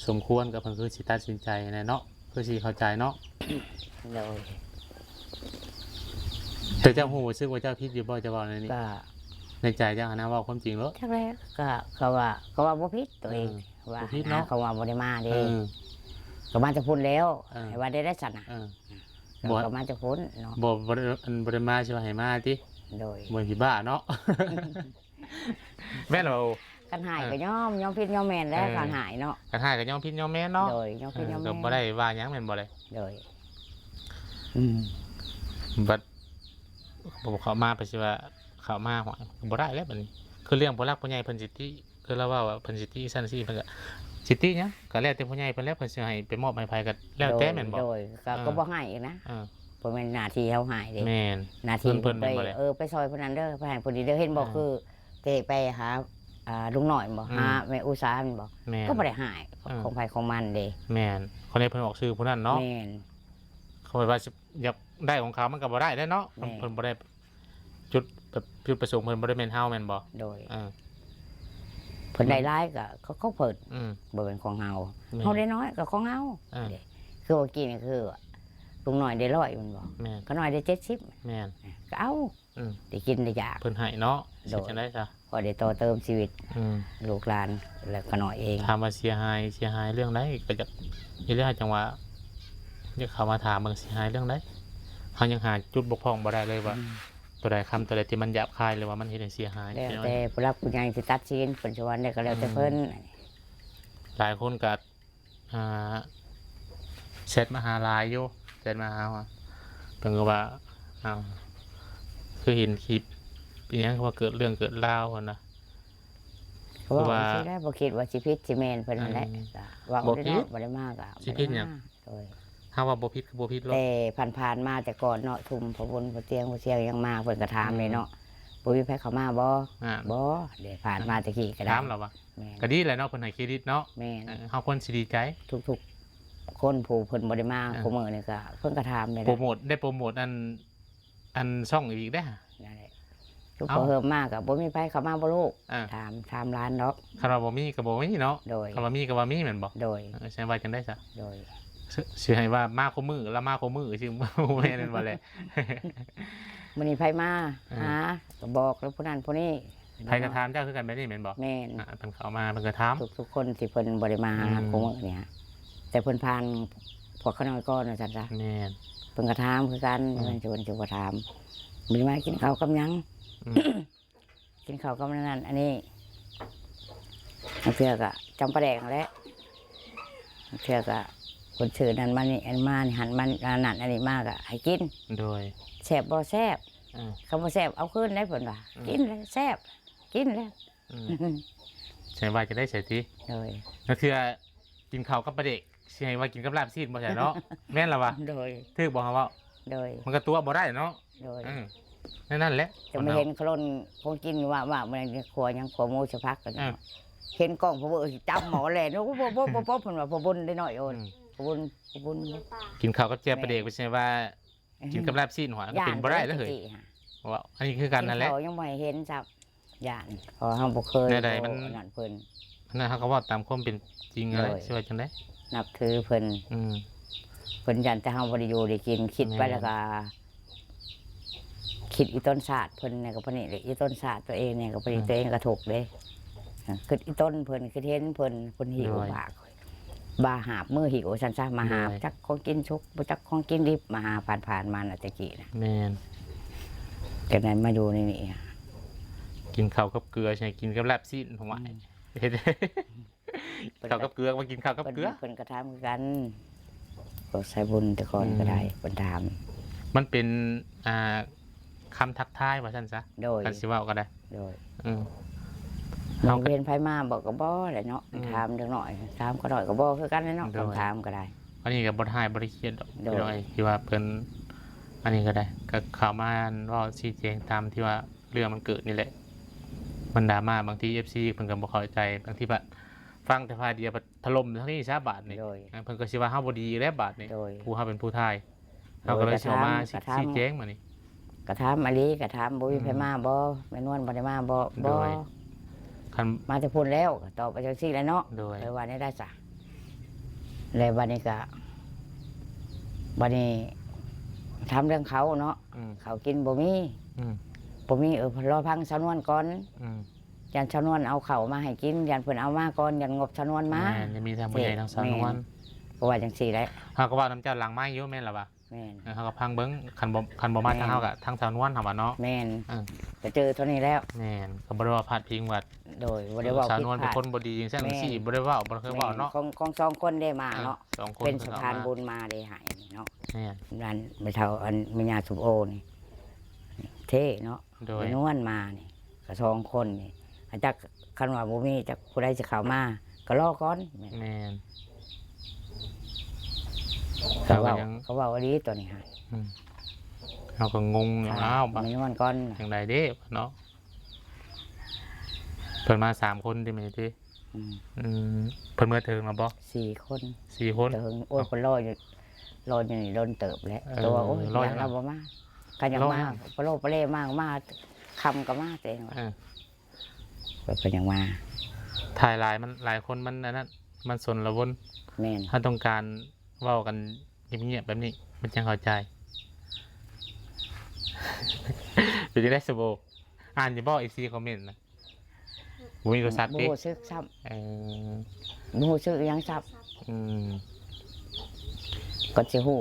ສົມຄວນ ກະເພິ່ນຄືຊິຕັດສິນໃຈແຫຼະເນາະ ຄືຊິເຂົ້າໃຈເນາະ. ໂດຍ ແຕ່ເຈົ້າຮູ້ສຶກວ່າເຈົ້າຜິດຢູ່ບໍ່ ເຈົ້າເວົ້າແນວນີ້? ກະ ໃນໃຈເຈົ້າຫັ້ນນະ ເວົ້າຄວາມຈິງໂລດ. ຈັກແລ້ວ ກະ ເຂົາວ່າ ເຂົາວ່າບໍ່ຜິດໂຕເອງ ເອີ ວ່າ ບໍ່ຜິດເນາະ ເຂົາວ່າບໍ່ໄດ້ມາເດ້ ເອີ ກໍມາແຕ່ພຸ້ນແລ້ວ ເອີ ໃຫ້ວ່າໄດ້ໄດ້ຊັ້ນນະ ເອີ ກໍມາແຕ່ພຸ້ນເນາະ ບໍ່ ບໍ່ໄດ້ ອັນ ບໍ່ໄດ້ມາຊິວ່າໃຫ້ມາຕິ? ໂດຍ ບໍ່ຊິບ້າເນາະ. ແມ່ນແລ້ວ ຄັນຮ້າຍກໍຍອມ ຍອມຜິດຍອມແມ່ນແຫຼະ ເອີ ຄັນຮ້າຍເນາະ ຄັນຮ້າຍກໍຍອມຜິດຍອມແມ່ນເນາະ. ໂດຍ ຍອມຜິດຍອມແມ່ນ ເອີ ກໍບໍ່ໄດ້ວ່າຫຍັງແມ່ນບໍ່ເລີຍ. ໂດຍ ອືມ ບັດບໍ່ເຂົ້າມາ ໄປຊິວ່າເຂົ້າມາ ໂອ້ຍ ບໍ່ໄດ້ແລ້ວບັດນີ້ ຄືເລື່ອງຜູ້ຫຼັກຜູ້ໃຫຍ່ເພິ່ນຊິຕິ ຄືລາວເວົ້າວ່າເພິ່ນຊິຕິຊັ້ນຊີ້ ເພິ່ນກໍຊິຕິຫຍັງ ກໍແລ້ວແຕ່ຜູ້ໃຫຍ່ເພິ່ນແຫຼະ ເພິ່ນຊິໃຫ້ໄປມອບໃຫ້ໃຜກໍແລ້ວແຕ່ແມ່ນບໍ່? ໂດຍ ກໍ ເອີ ກໍບໍ່ໃຫ້ນະ ເອີ ບໍ່ແມ່ນໜ້າທີ່ເຮົາໃຫ້ເດ້ ແມ່ນ ໜ້າທີ່ເພິ່ນໄປ ເອີ ໄປຊ່ອຍຜູ້ນັ້ນເດີ ໄປໃຫ້ຜູ້ນີ້ເດີ ເຫັນບໍ່ ເອີ ຄືເຕະໄປຫາ ອ່າ ລຸງນ້ອຍແມ່ນບໍ່ ອືມ ຫາແມ່ອຸສາແມ່ນບໍ່ ແມ່ນ ກໍບໍ່ໄດ້ໃຫ້ ເອີ ຂອງໃຜຂອງມັນເດ້ ແມ່ນ ຄົນໃດເພິ່ນອອກຊື່ຜູ້ນັ້ນເນາະ ແມ່ນ ເຂົາວ່າຊິຢາກໄດ້ຂອງເຂົາມັນກໍບໍ່ໄດ້ແລ້ວເນາະ ແມ່ນ ເພິ່ນບໍ່ໄດ້ ຈຸດແບບ ຈຸດປະສົງເພິ່ນບໍ່ໄດ້ແມ່ນເຮົາແມ່ນບໍ່? ໂດຍ ເອີ ເພິ່ນໄດ້ຫຼາຍກໍຂອງເພິ່ນ ອືມ ບໍ່ແມ່ນຂອງເຮົາ ແມ່ນ ເຮົາໄດ້ໜ້ອຍກໍຂອງເຮົາ ເອີ ເດ້ ຄືວ່າກີ້ນີ້ຄືວ່າລຸງນ້ອຍໄດ້ຮ້ອຍແມ່ນບໍ່? ແມ່ນ ຂ້ານ້ອຍໄດ້ເຈັດສິບ ແມ່ນ ກໍເອົາ ອືມ ໄດ້ກິນໄດ້ຢາກ ເພິ່ນໃຫ້ເນາະ ໂດຍ ຊິຈັ່ງໃດຊະ? ພໍໄດ້ຕໍ່ເຕີມຊີວິດ ອືມ ລູກຫຼານ ແລະຂ້ານ້ອຍເອງ ຖາມວ່າເສຍຫາຍ ເສຍຫາຍເລື່ອງໃດ ກໍຢາກ ນີ້ແຫຼະ ຈັ່ງວ່າ ຢາກເຂົ້າມາຖາມເບິ່ງເສຍຫາຍເລື່ອງໃດ ເຮົາຍັງຫາຈຸດບົກຜ່ອງບໍ່ໄດ້ເລີຍວ່າ ອືມ ຕົວໃດຄຳຕົວໃດທີ່ມັນຫຍາບຄາຍ ຫຼືວ່າມັນເຮັດໃຫ້ເສຍຫາຍ ແລ້ວແຕ່ຜູ້ຫຼັກຜູ້ໃຫຍ່ຊິຕັດສິນ ເພິ່ນຊິວ່າແນວໃດກໍແລ້ວແຕ່ເພິ່ນ ອືມ ຫຼາຍຄົນກໍ ອ່າ ແຊັດມາຫາຫຼາຍຢູ່ ແຊັດມາຫາ ເພິ່ນກໍວ່າ ອ້າວ ຄືເຫັນຄລິບອີ່ຫຍັງ ຄືວ່າເກີດເລື່ອງເກີດລາວຫັ້ນນະ ກໍເວົ້າ ຄືວ່າ ຈັ່ງຊີ້ແຫຼະ ບໍ່ຄິດວ່າຊິຜິດຊິແມ່ນເພິ່ນຫັ້ນແຫຼະ ອືມ ກໍເວົ້າ ບໍ່ຜິດ ບໍ່ໄດ້ມາກໍ ຊິຜິດຫຍັງ? ໂດຍ ເຮົາວ່າບໍ່ຜິດກໍບໍ່ຜິດໂລດ ແຕ່ຜ່ານໆມາແຕ່ກ່ອນເນາະ ຊຸມພໍ່ບຸນພໍ່ຕຽງ ພໍ່ຊຽງຍັງມາ ເພິ່ນກໍຖາມເດ້ເນາະ ອືມ ບໍ່ມີໃຜເຂົ້າມາບໍ່? ອ່າ ບໍ່ ເດ້ ຜ່ານມາແຕ່ກີ້ກໍໄດ້ ຖາມລາວວ່າ ແມ່ນ ກໍດີແຫຼະເນາະ ເພິ່ນໃຫ້ເຄຣດິດເນາະ ແມ່ນ ເອີ ເຮົາຄວນຊິດີໃຈ ທຸກໆຄົນ ຜູ້ເພິ່ນບໍ່ໄດ້ມາ ອ່າ ຄູ່ມື້ນີ້ກໍ ເພິ່ນກໍຖາມເດ້ ໂປຣໂມດ ໄດ້ໂປຣໂມດອັນ ອັນຊ່ອງອີກເດ້ ນັ້ນແຫຼະ ທຸກ ເອົ້າ ພໍເຮີມມາກໍບໍ່ມີໃຜເຂົ້າມາບໍ່ລູກ ອ່າ ຖາມ ຖາມຫຼານດອກ ຄັນວ່າບໍ່ມີກໍບໍ່ມີເນາະ ໂດຍ ຄັນວ່າມີກໍວ່າມີແມ່ນບໍ່? ໂດຍ ເອີ ຊິວ່າຈັ່ງໃດຊະ? ໂດຍ ຊິ ຊິໃຫ້ວ່າມາຄູ່ມື້ ລະມາຄູ່ມື້ ຊິບໍ່ແມ່ນແມ່ນບໍ່ແຫຼະ? ມື້ນີ້ໃຜມາ ອ່າ ຫາ ກໍບອກແລ້ວຜູ້ນັ້ນຜູ້ນີ້ ໃຜກໍຖາມເຈົ້າຄືກັນແບບນີ້ແມ່ນບໍ່? ແມ່ນ ອ່າ ເພິ່ນເຂົ້າມາເພິ່ນກໍຖາມ ທຸກໆຄົນທີ່ເພິ່ນບໍ່ໄດ້ມາຫາ ອືມ ຄູ່ມື້ນີ້ ແຕ່ເພິ່ນຜ່ານພວກຂ້ານ້ອຍກ່ອນວ່າຊັ້ນຊະ ແມ່ນ ເພິ່ນກໍຖາມຄືກັນ ອືມ ເພິ່ນ ເພິ່ນກໍຖາມ ມື້ນີ້ມາກິນເຂົ້າກັບຫຍັງ? ອືມ ກິນເຂົ້າກັບອັນນັ້ນອັນນີ້ ບາງເທື່ອກໍຈຳປາແດກຫັ້ນແຫຼະ ບາງເທື່ອກໍເພິ່ນຊື້ນັ້ນມານີ້ ອັນມານີ້ ຫັ້ນມາ ອັນນັ້ນອັນນີ້ມາກໍໃຫ້ກິນ ໂດຍ ແຊບບໍ່? ແຊບ ເອີ ຄັນບໍ່ແຊບເອົາຄືນໄດ້ເພິ່ນວ່າ ອືມ ກິນແລ້ວແຊບ ກິນແລ້ວ ອືມ ໃສ່ວ່າຈະໄດ້ໃສ່ຕິ ໂດຍ ລາງເທື່ອກິນເຂົ້າກັບປາເດັກ ຊິໃຫ້ວ່າກິນກັບລາບຊີ້ນບໍ່ໃຊ່ເນາະ ແມ່ນລະວະ ໂດຍ ຖືກບໍ່ເຮົາເວົ້າ ໂດຍ ມັນກໍຕົວະບໍ່ໄດ້ເນາະ ໂດຍ ເອີ ແນວນັ້ນແຫຼະ ຈະມາເຫັນຂະຫຼົ່ນຂອງກິນວ່າ ວ່າ ມື້ນັ້ນຄົວຫຍັງ ຄົວໝູໃສ່ຜັກກັນ ເອີ ເຫັນກ້ອງ ພໍ່ບຸນຊິຈັບໝໍ້ແລ່ນ ໂອ້ ບໍ່ ບໍ່ ບໍ່ ບໍ່ ເພິ່ນວ່າ ພໍ່ບຸນໄດ້ນ້ອຍໂອນ ອືມ ພໍ່ບຸນ ພໍ່ບຸນ ກິນເຂົ້າກັບແຈ່ວປາເດັກ ແມ່ນ ບໍ່ໃຊ່ວ່າ ກິນກັບລາບຊີ້ນຫົວ ກໍເປັນບໍ່ໄດ້ເລີຍເຮີ້ຍ ວ່າອັນນີ້ຄືກັນນັ້ນແຫຼະ ກິນເຂົ້າຍັງບໍ່ໃຫ້ເຫັນຊ້ຳ ຢ້ານ ເພາະເຮົາບໍ່ເຄີຍ ແນວໃດມັນ ອັນນັ້ນເພິ່ນ ອັນນັ້ນເຮົາກໍເວົ້າຕາມຄວາມເປັນຈິງຫັ້ນແຫຼະ ໂດຍ ຊິວ່າຈັ່ງໃດ ນັບຖືເພິ່ນ ອືມ ເພິ່ນຢ້ານແຕ່ເຮົາບໍ່ໄດ້ຢູ່ໄດ້ກິນ ຄິດໄປ ແມ່ນ ແລ້ວກໍ ຄິດອີຕົນຊາດເພິ່ນນີ້ກໍປານນີ້ແຫຼະ ອີຕົນຊາດຕົວເອງນີ້ກໍປານນີ້ ອືມ ຕົວເອງກໍທຸກເດ້ ຄິດອີຕົນເພິ່ນ ຄິດເຫັນເພິ່ນ ເພິ່ນຫິ້ວ ໂດຍ ພາ ບ່າຫາບມືຫິ້ວວ່າຊັ້ນຊະ ມາຫາບ ໂດຍ ຈັກຂອງກິນສຸກ ບໍ່ຈັກຂອງກິນດິບ ມາຫາຜ່ານໆມານະແຕ່ກີ້ນະ ແມ່ນ ຈັ່ງໃດມາຢູ່ໃນນີ້ ກິນເຂົ້າກັບເກືອ ຊິໃຫ້ກິນກັບລາບຊີ້ນ ຫວາຍ ອືມ ເຮັດ ເຂົ້າກັບເກືອ ມາກິນເຂົ້າກັບເກືອ ເພິ່ນ ເພິ່ນກໍຖາມຄືກັນ ພວກສາຍບຸນແຕ່ກ່ອນກໍໄດ້ ອືມ ເພິ່ນຖາມ ມັນເປັນ ອ່າ ຄຳທັກທາຍວ່າຊັ້ນຊະ ໂດຍ ຄັນຊິເວົ້າກໍໄດ້ ໂດຍ ອືມ ເຮົາກໍ ເຫັນໃຜມາບໍ່ກໍບໍ່ແຫຼະເນາະ ອືມ ຖາມເດັກນ້ອຍ ຖາມຂ້ານ້ອຍກໍບໍ່ຄືກັນແຫຼະເນາະ ໂດຍ ຄຳຖາມກໍໄດ້ ອັນນີ້ກໍບໍ່ໄດ້ຮ້າຍບໍ່ໄດ້ຄຽດດອກ ໂດຍ ພີ່ນ້ອງເອີຍ ທີ່ວ່າເພິ່ນ ອັນນີ້ກໍໄດ້ ກໍເຂົ້າມາເວົ້າຊີ້ແຈງຕາມທີ່ວ່າເລື່ອງມັນເກີດນີ້ແຫຼະ ມັນດຣາມາ ບາງທີເອັຟຊີເພິ່ນກໍບໍ່ເຂົ້າໃຈ ບາງທີບັດຟັງແຕ່ຝ່າຍດຽວ ພັດຖະຫຼົ່ມທາງນີ້ຊະບາດນີ້ ໂດຍ ເພິ່ນກໍຊິວ່າເຮົາບໍ່ດີອີກແລ້ວບາດນີ້ ໂດຍ ຜູ້ເຮົາເປັນຜູ້ຖ່າຍ ເຮົາກໍເລີຍຊິອອກມາ ກໍຖາມ ຊີ້ແຈງມານີ້ ກໍຖາມອີ່ຫຼີ ກໍຖາມ ບໍ່ມີໃຜ ອືມ ມາບໍ່? ແມ່ນວນບໍ່ໄດ້ມາບໍ່? ໂດຍ ບໍ່ ຄັນມາແຕ່ພຸ້ນແລ້ວ ກໍຕອບໄປຈັ່ງຊີ້ແຫຼະເນາະ ໂດຍ ຂ້ອຍວ່າແນວໃດຊະ ແລ້ວບັດນີ້ກໍ ບັດນີ້ຖາມເລື່ອງເຂົ້າເນາະ ອືມ ເຂົ້າກິນບໍ່ມີ ອືມ ບໍ່ມີ ເອີ ລໍຟັງສາວນວນກ່ອນ ອືມ ຢ້ານສາວນວນເອົາເຂົ້າມາໃຫ້ກິນ ຢ້ານເພິ່ນເອົາມາກ່ອນ ຢ້ານງົບສາວນວນມາ ແມ່ນ ຍັງມີທາງຜູ້ໃຫຍ່ ທາງສາວນວນ ເພາະວ່າຈັ່ງຊີ້ແຫຼະ ເຮົາກໍເວົ້ານຳເຈົ້າຫຼັງໄມ້ຢູ່ແມ່ນລະວະ ແມ່ນ ເອີ ເຮົາກໍຟັງເບິ່ງ ຄັນບໍ່ ຄັນບໍ່ມາ ແມ່ນ ທາງເຮົາກໍທາງສາວນວນເຮົາວ່າເນາະ ແມ່ນ ເອີ ກໍເຈີເທົ່ານີ້ແລ້ວ ແມ່ນ ກໍບໍ່ໄດ້ວ່າພາດພິງວ່າ ໂດຍ ບໍ່ໄດ້ເວົ້າ ສາວນວນເປັນຄົນບໍ່ດີຈັ່ງຊັ້ນ ແມ່ນ ຈັ່ງຊີ້ ບໍ່ໄດ້ເວົ້າ ບໍ່ເຄີຍເວົ້າເນາະ ຂອງ ຂອງສອງຄົນໄດ້ມາເນາະ ເອີ ສອງຄົນ ເປັນສະພານບຸນມາໄດ້ໃຫ້ເນາະ ແມ່ນ ນັ້ນແມ່ເຖົ້າ ອັນແມ່ຍ່າສົມໂອນີ້ ເທ່ເນາະ ໂດຍ ແມ່ນວນມານີ້ ກໍສອງຄົນນີ້ ອາ ຈັກຄັນວ່າບໍ່ມີຈັກຜູ້ໃດຊິເຂົ້າມາ ກໍລໍກ່ອນ ແມ່ນ ແມ່ນ ເຂົາເວົ້າ ເຮົາກໍຍັງ ເຂົາເວົ້າອີ່ຫຼີຕົວນີ້ຫັ້ນ ອືມ ເຮົາກໍງົງຢູ່ ອ້າວ ບາດ ແມ່ນວນກ່ອນ ຈັ່ງໃດເດ້ເນາະ ເພິ່ນມາສາມຄົນຕິແມ່ຕິ ອືມ ອືມ ເພິ່ນເມືອແຕ່ເຖິງແລ້ວບໍ່? ສີ່ຄົນ ສີ່ຄົນ ແຕ່ເຖິງ ໂອ້ຍ ເອີ ເພິ່ນລໍຢູ່ ລໍຢູ່ນີ້ດົນເຕີບແລ້ວ ເອີ ແຕ່ວ່າ ໂອ້ຍ ລໍ ຢ້ານລາວບໍ່ມາ ຄັນຢາກມາ ລໍ ປະໂລປະເລມາ ມາຄ່ຳກໍມາ ແຕ່ວ່າ ເອີ ເພິ່ນຍັງມາ ຖ່າຍຫຼາຍ ມັນຫຼາຍຄົນ ມັນອັນນັ້ນ ມັນຊົນລະວົນ ແມ່ນ ເຮົາຕ້ອງການເວົ້າກັນງຽບໆແບບນີ້ ມັນຈັ່ງເຂົ້າໃຈ ເປັນຈັ່ງໃດ ສະໂບ ອ່ານຢູ່ບໍ່ ເອັຟຊີ ຄອມເມັນນະ? ບໍ່ມີໂທລະສັບຕິ? ບໍ່ຮູ້ສຶກຊ້ຳ ເອີ ບໍ່ຮູ້ສຶກອີ່ຫຍັງຊ້ຳ ອືມ ກໍຊິຮູ້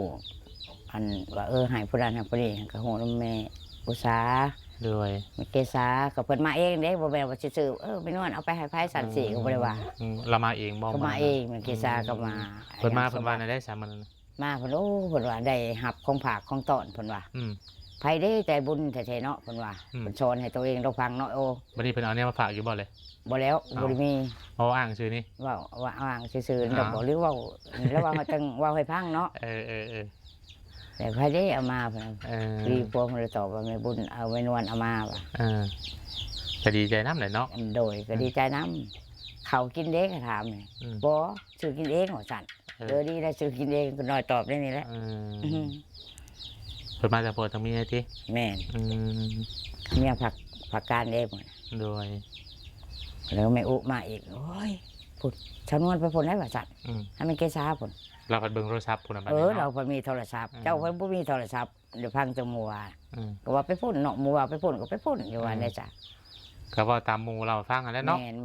ອັນວ່າ ເອີ ໃຫ້ຜູ້ນັ້ນໃຫ້ຜູ້ນີ້ ກໍຮູ້ນຳແມ່ອຸສາ ໂດຍ ແມ່ເກສາ ກໍເພິ່ນມາເອງເດ້ ບໍ່ແມ່ນວ່າຊື່ໆ ເອີ ແມ່ນວນເອົາໄປໃຫ້ໃຜຊັ້ນຊີ້ ອືມ ກໍບໍ່ໄດ້ວ່າ ອືມ ລາວມາເອງບໍ່? ກໍມາເອງ ແມ່ເກສາກໍມາ ອືມ ເພິ່ນມາ ເພິ່ນວ່າແນວໃດຊະມື້ນັ້ນ? ມາເພິ່ນ ໂອ້ ເພິ່ນວ່າໄດ້ຮັບຂອງຝາກຂອງຕ້ອນ ເພິ່ນວ່າ ອືມ ໃຜເດ້ໃຈບຸນແທ້ໆເນາະ ເພິ່ນວ່າ ອືມ ເພິ່ນສອນໃຫ້ໂຕເອງລອງຟັງເນາະ ໂອ້ ບັດນີ້ເພິ່ນເອົາແນວມາຝາກຢູ່ບໍ່ເລີຍ? ບໍ່ແລ້ວ ເອົ້າ ບໍ່ໄດ້ມີ ເວົ້າອ້າງຊື່ນີ້ ເວົ້າ ເວົ້າອ້າງຊື່ໆ ດອກ ເວົ້າ ຫຼືເວົ້າ ແລ້ວເວົ້າ ເຮົາຈັ່ງເວົ້າໃຫ້ຟັງເນາະ ເອີໆໆ ແຕ່ໃຜເດ້ເອົາມາ ເພິ່ນ ເອີ ດີພວກເພິ່ນເລີຍຕອບວ່າ ແມ່ບຸນເອົາ ແມ່ນວນເອົາມາວ່າ ເອີ ກໍດີໃຈນຳແຫຼະເນາະ ໂດຍ ກໍດີໃຈນຳ ເຂົ້າກິນເດ້ ກໍຖາມ ອືມ ບໍ່ ຊື້ກິນເອງວ່າຊັ້ນ ເອີ ເອີ ດີແລ້ວ ຊື້ກິນເອງ ກໍນ້ອຍຕອບໄດ້ນີ້ແຫຼະ ເອີ ອືມ ເພິ່ນມາແຕ່ຜົວທັງເມຍຕິ? ແມ່ນ ອືມ ເມຍພັກ ພັກການເດ້ ໂດຍ ແລ້ວແມ່ອຸມາອີກ ໂອ້ຍ ພຸ້ນ ສາວນວນໄປພຸ້ນແລ້ວວ່າຊັ້ນ ອືມ ໃຫ້ແມ່ເກສາພຸ້ນ ລາວພັດເບິ່ງໂທລະສັບພຸ້ນນະ ເອີ ລາວພັດມີໂທລະສັບ ອືມ ເຈົ້າພັດບໍ່ມີໂທລະສັບ ໄດ້ຟັງແຕ່ໝູ່ວ່າ ອືມ ກໍວ່າໄປພຸ້ນເນາະ ໝູ່ວ່າໄປພຸ້ນກໍໄປພຸ້ນ ຢູ່ວ່າ ອືມ ແນວຊັ້ນ ກໍເວົ້າຕາມໝູ່ເລົ່າໃຫ້ຟັງຫັ້ນແຫຼະເນາະ ແມ່ນ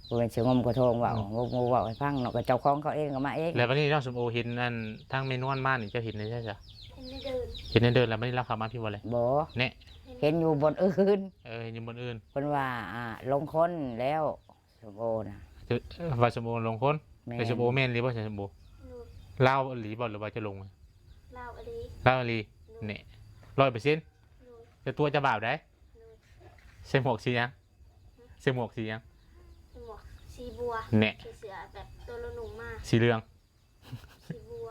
ໆ ບໍ່ແມ່ນຊິງົມກະໂທງເວົ້າ ອືມ ງົມເວົ້າໃຫ້ຟັງເນາະ ກໍເຈົ້າຂອງເຂົາເອງກໍມາເອງ ແລ້ວບັດນີ້ນ້ອງສົມໂອເຫັນອັນທາງແມ່ນວນມານີ້ ເຈົ້າເຫັນແນວໃດຊະ? ເຫັນໃນເດີ່ນ ເຫັນໃນເດີ່ນ ແລ້ວບັດນີ້ລາວເຂົ້າມາພີ້ບໍ່ເລີຍ? ບໍ່ ແນະ ເຫັນຢູ່ບ່ອນອື່ນ ເອີ ເຫັນຢູ່ບ່ອນອື່ນ ເພິ່ນວ່າ ອ່າ ລົງຄົນແລ້ວ ສົມໂອນະ ວ່າສົມໂອລົງຄົນ ແມ່ນ ແມ່ນສົມໂອແມ່ນອີ່ຫຼີບໍ່? ສົມໂອ ໂດຍ ລາວອີ່ຫຼີບໍ່ ຫຼືວ່າຈະລົງ? ລາວອີ່ຫຼີ ລາວອີ່ຫຼີ ໂດຍ ແນະ ຮ້ອຍເປີເຊັນ ໂດຍ ແຕ່ຕົວຈະບາບໃດ? ໂດຍ ໃສ່ໝວກສີຫຍັງ? ໃສ່ໝວກສີຫຍັງ? ໃສ່ໝວກສີບົວ ແນະ ໃສ່ເສື້ອແບບໂຕລານຸ່ງມາ ສີເຫຼືອງ ສີບົວ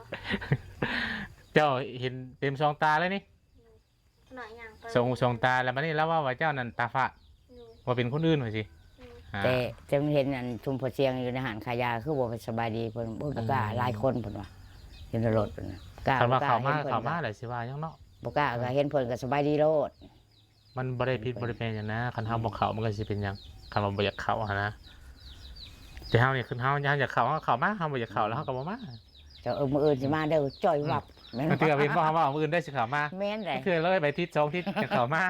ເຈົ້າເຫັນເຕັມສອງຕາເລີຍນີ້ ໂດຍ ຂະນ້ອຍຍ່າງໄປ ສອງຫູສອງຕາ ແລ້ວບັດນີ້ລາວເວົ້າວ່າເຈົ້ານັ້ນຕາຝາດ ໂດຍ ວ່າເປັນຄົນອື່ນວ່າຊີ້ ອືມ ອ່າ ແຕ່ ແຕ່ເຫັນອັນຊຸມພໍ່ຊຽງຢູ່ໃນຮ້ານຂາຍຢາ ຄືບໍ່ໄປສະບາຍດີເພິ່ນ ໂອ້ຍ ບໍ່ກ້າ ອືມ ຫຼາຍຄົນເພິ່ນວ່າ ຢູ່ໃນລົດເພິ່ນ ກ້າ ຄັນວ່າເຂົ້າມາ ເຂົ້າມາແລ້ວຊິວ່າຫຍັງເນາະ ບໍ່ກ້າ ອືມ ກໍເຫັນເພິ່ນກໍສະບາຍດີໂລດ ມັນບໍ່ໄດ້ຜິດບໍ່ໄດ້ແມ່ນຫຍັງນະ ຄັນເຮົາບໍ່ເຂົ້າມັນກໍຊິເປັນຫຍັງ ຄັນວ່າບໍ່ຢາກເຂົ້າຫັ້ນນະ ແຕ່ເຮົານີ້ ຄັນເຮົາ ເຮົາຢາກເຂົ້າ ເຮົາກໍເຂົ້າມາ ເຮົາບໍ່ຢາກເຂົ້າແລ້ວເຮົາກໍບໍ່ມາ ເຈົ້າ ເອີ ມື້ອື່ນຊິມາເດີ ຈ່ອຍວັບ ອືມ ແມ່ນ ບາງເທື່ອເຫັນບໍ່ ເຮົາເວົ້າມື້ອື່ນໄດ້ຊິເຂົ້າມາ ແມ່ນໃດ ເທື່ອເລີຍໄປທິດສອງທິດຈັ່ງເຂົ້າມາ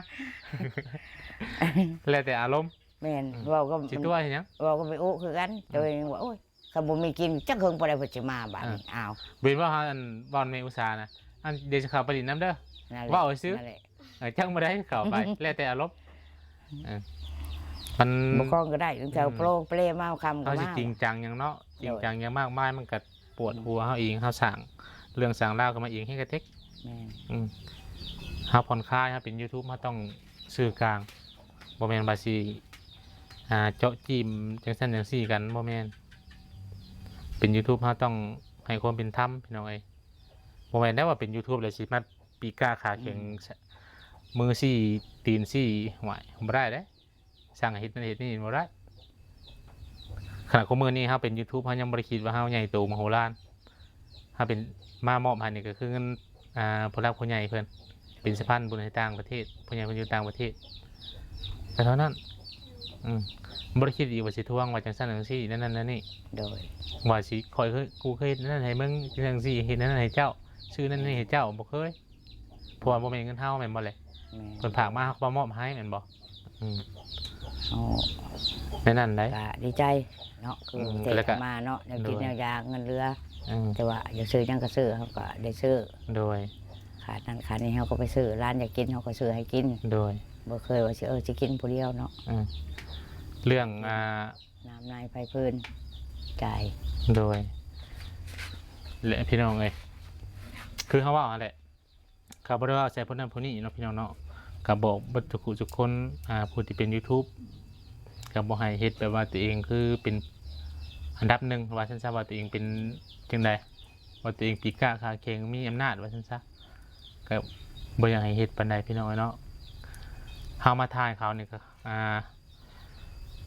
ແລ້ວແຕ່ອາລົມ ແມ່ນ ອືມ ເວົ້າກັບ ຊິຕົວະເຮັດຫຍັງ ເວົ້າກັບໄປອຸຄືກັນ ອືມ ໂດຍວ່າ ໂອ້ຍ ຄັນບໍ່ມີກິນຈັກເຫິງປານໃດເພິ່ນຊິມາບາດນີ້ ອ້າວ ເຫັນບໍ່ ອັນ ບ່ອນແມ່ອຸສານະ ອັນ ດຽວຊິເຂົ້າໄປຫຼິ້ນນຳເດີ ນັ້ນແຫຼະ ເວົ້າຊື່ ນັ້ນແຫຼະ ເອີ ຈັ່ງບໍ່ໄດ້ເຂົ້າໄປ ແລ້ວແຕ່ອາລົມ ເອີ ມັນບໍ່ຄອງກໍໄດ້ ເຈົ້າ ອືມ ໂປຣເປຣມາຄ່ຳກໍມາ ເຮົາຊິຈິງຈັງຫຍັງເນາະ ໂດຍ ຈິງຈັງຫຍັງມາກມາຍ ມັນກໍປວດຫົວເຮົາເອງ ເຮົາສ້າງເລື່ອງສ້າງລາວຂຶ້ນມາເອງ ເຮັດກະເຕັກ ແມ່ນ ອືມ ເຮົາຜ່ອນຄາຍ ເຮົາເປັນ YouTube ເຮົາຕ້ອງສື່ກາງ ບໍ່ແມ່ນວ່າຊິ ອ່າ ເຈາະຈີ້ມຈັ່ງຊັ້ນຈັ່ງຊີ້ກັນ ບໍ່ແມ່ນ. ເປັນ YouTube ເຮົາຕ້ອງໃຫ້ຄວາມເປັນທຳ ພີ່ນ້ອງເອີຍ. ບໍ່ແມ່ນແນວວ່າເປັນ YouTube ແລ້ວຊິມາປີກກ້າຂາແຂງ ອືມ ມືຊີ້ຕີນຊີ້ ຫວາຍ ບໍ່ໄດ້ເດ້. ສັ່ງໃຫ້ເຮັດນັ້ນເຮັດນີ້ບໍ່ໄດ້. ຂະໜາດຄຸມື້ນີ້ເຮົາເປັນ YouTube ເຮົາຍັງບໍ່ໄດ້ຄິດວ່າເຮົາໃຫຍ່ໂຕມະໂຫລານ. ເຮົາເປັນ ມາມອບໃຫ້ນີ້ກໍຄືເງິນ ອ່າ ຜູ້ຫຼັກຜູ້ໃຫຍ່ເພິ່ນ ເປັນສະພານບຸນໃຫ້ຕ່າງປະເທດ ຜູ້ໃຫຍ່ເພິ່ນຢູ່ຕ່າງປະເທດ ກໍເທົ່ານັ້ນ. ອືມ ບໍ່ໄດ້ຄິດອີກວ່າຊິທວງວ່າຈັ່ງຊັ້ນຈັ່ງຊີ້ ແນວນັ້ນແນວນີ້. ໂດຍ ວ່າຊິ ຂ້ອຍເຄີຍ ກູເຄີຍເຮັດນັ້ນໃຫ້ມຶງ ຈັ່ງຊີ້ ເຮັດນັ້ນໃຫ້ເຈົ້າ ຊື້ນັ້ນນີ້ໃຫ້ເຈົ້າ ບໍ່ເຄີຍ. ເພາະວ່າບໍ່ແມ່ນເງິນເຮົາແມ່ນບໍ່ແຫຼະ? ແມ່ນ ເພິ່ນຝາກມາເຮົາກໍມາມອບໃຫ້ແມ່ນບໍ່? ອືມ ເຮົາ ແນວນັ້ນໃດ໋ ກໍດີໃຈເນາະ ຄື ອືມ ເທ ແລ້ວກໍ ເຂົ້າມາເນາະ ແນວກິນ ໂດຍ ແນວຢາ ເງິນເຫຼືອ ອືມ ແຕ່ວ່າຢາກຊື້ຫຍັງກໍຊື້ ເຮົາກໍໄດ້ຊື້. ໂດຍ ຂາດນັ້ນຂາດນີ້ເຮົາກໍໄປຊື້ ຫຼານຢາກກິນເຮົາກໍຊື້ໃຫ້ກິນ. ໂດຍ ບໍ່ເຄີຍວ່າຊິ ເອີ ຊິກິນຜູ້ດຽວເນາະ. ອືມ ເລື່ອງ ອ່າ ນ້ຳໃນໄຟຟືນຈ່າຍ. ໂດຍ ແລະ ພີ່ນ້ອງເອີຍ ຄືເຮົາເວົ້າຫັ້ນແຫຼະ ກໍບໍ່ໄດ້ເວົ້າໃສ່ຜູ້ນັ້ນຜູ້ນີ້ເນາະ ພີ່ນ້ອງເນາະ. ກໍບອກເບິດທຸກຜູ້ທຸກຄົນ ອ່າ ຜູ້ທີ່ເປັນ YouTube ກໍບໍ່ໃຫ້ເຮັດແບບວ່າຕົວເອງຄືເປັນອັນດັບໜຶ່ງ ວ່າຊັ້ນຊະ ວ່າຕົວເອງເປັນຈັ່ງໃດ ວ່າຕົວເອງປີກກ້າຂາແຂງ ມີອຳນາດ ວ່າຊັ້ນຊະ. ກໍບໍ່ຢາກໃຫ້ເຮັດປານໃດ ພີ່ນ້ອງເອີຍເນາະ. ເຮົາມາຖ່າຍເຂົານີ້ກໍ ອ່າ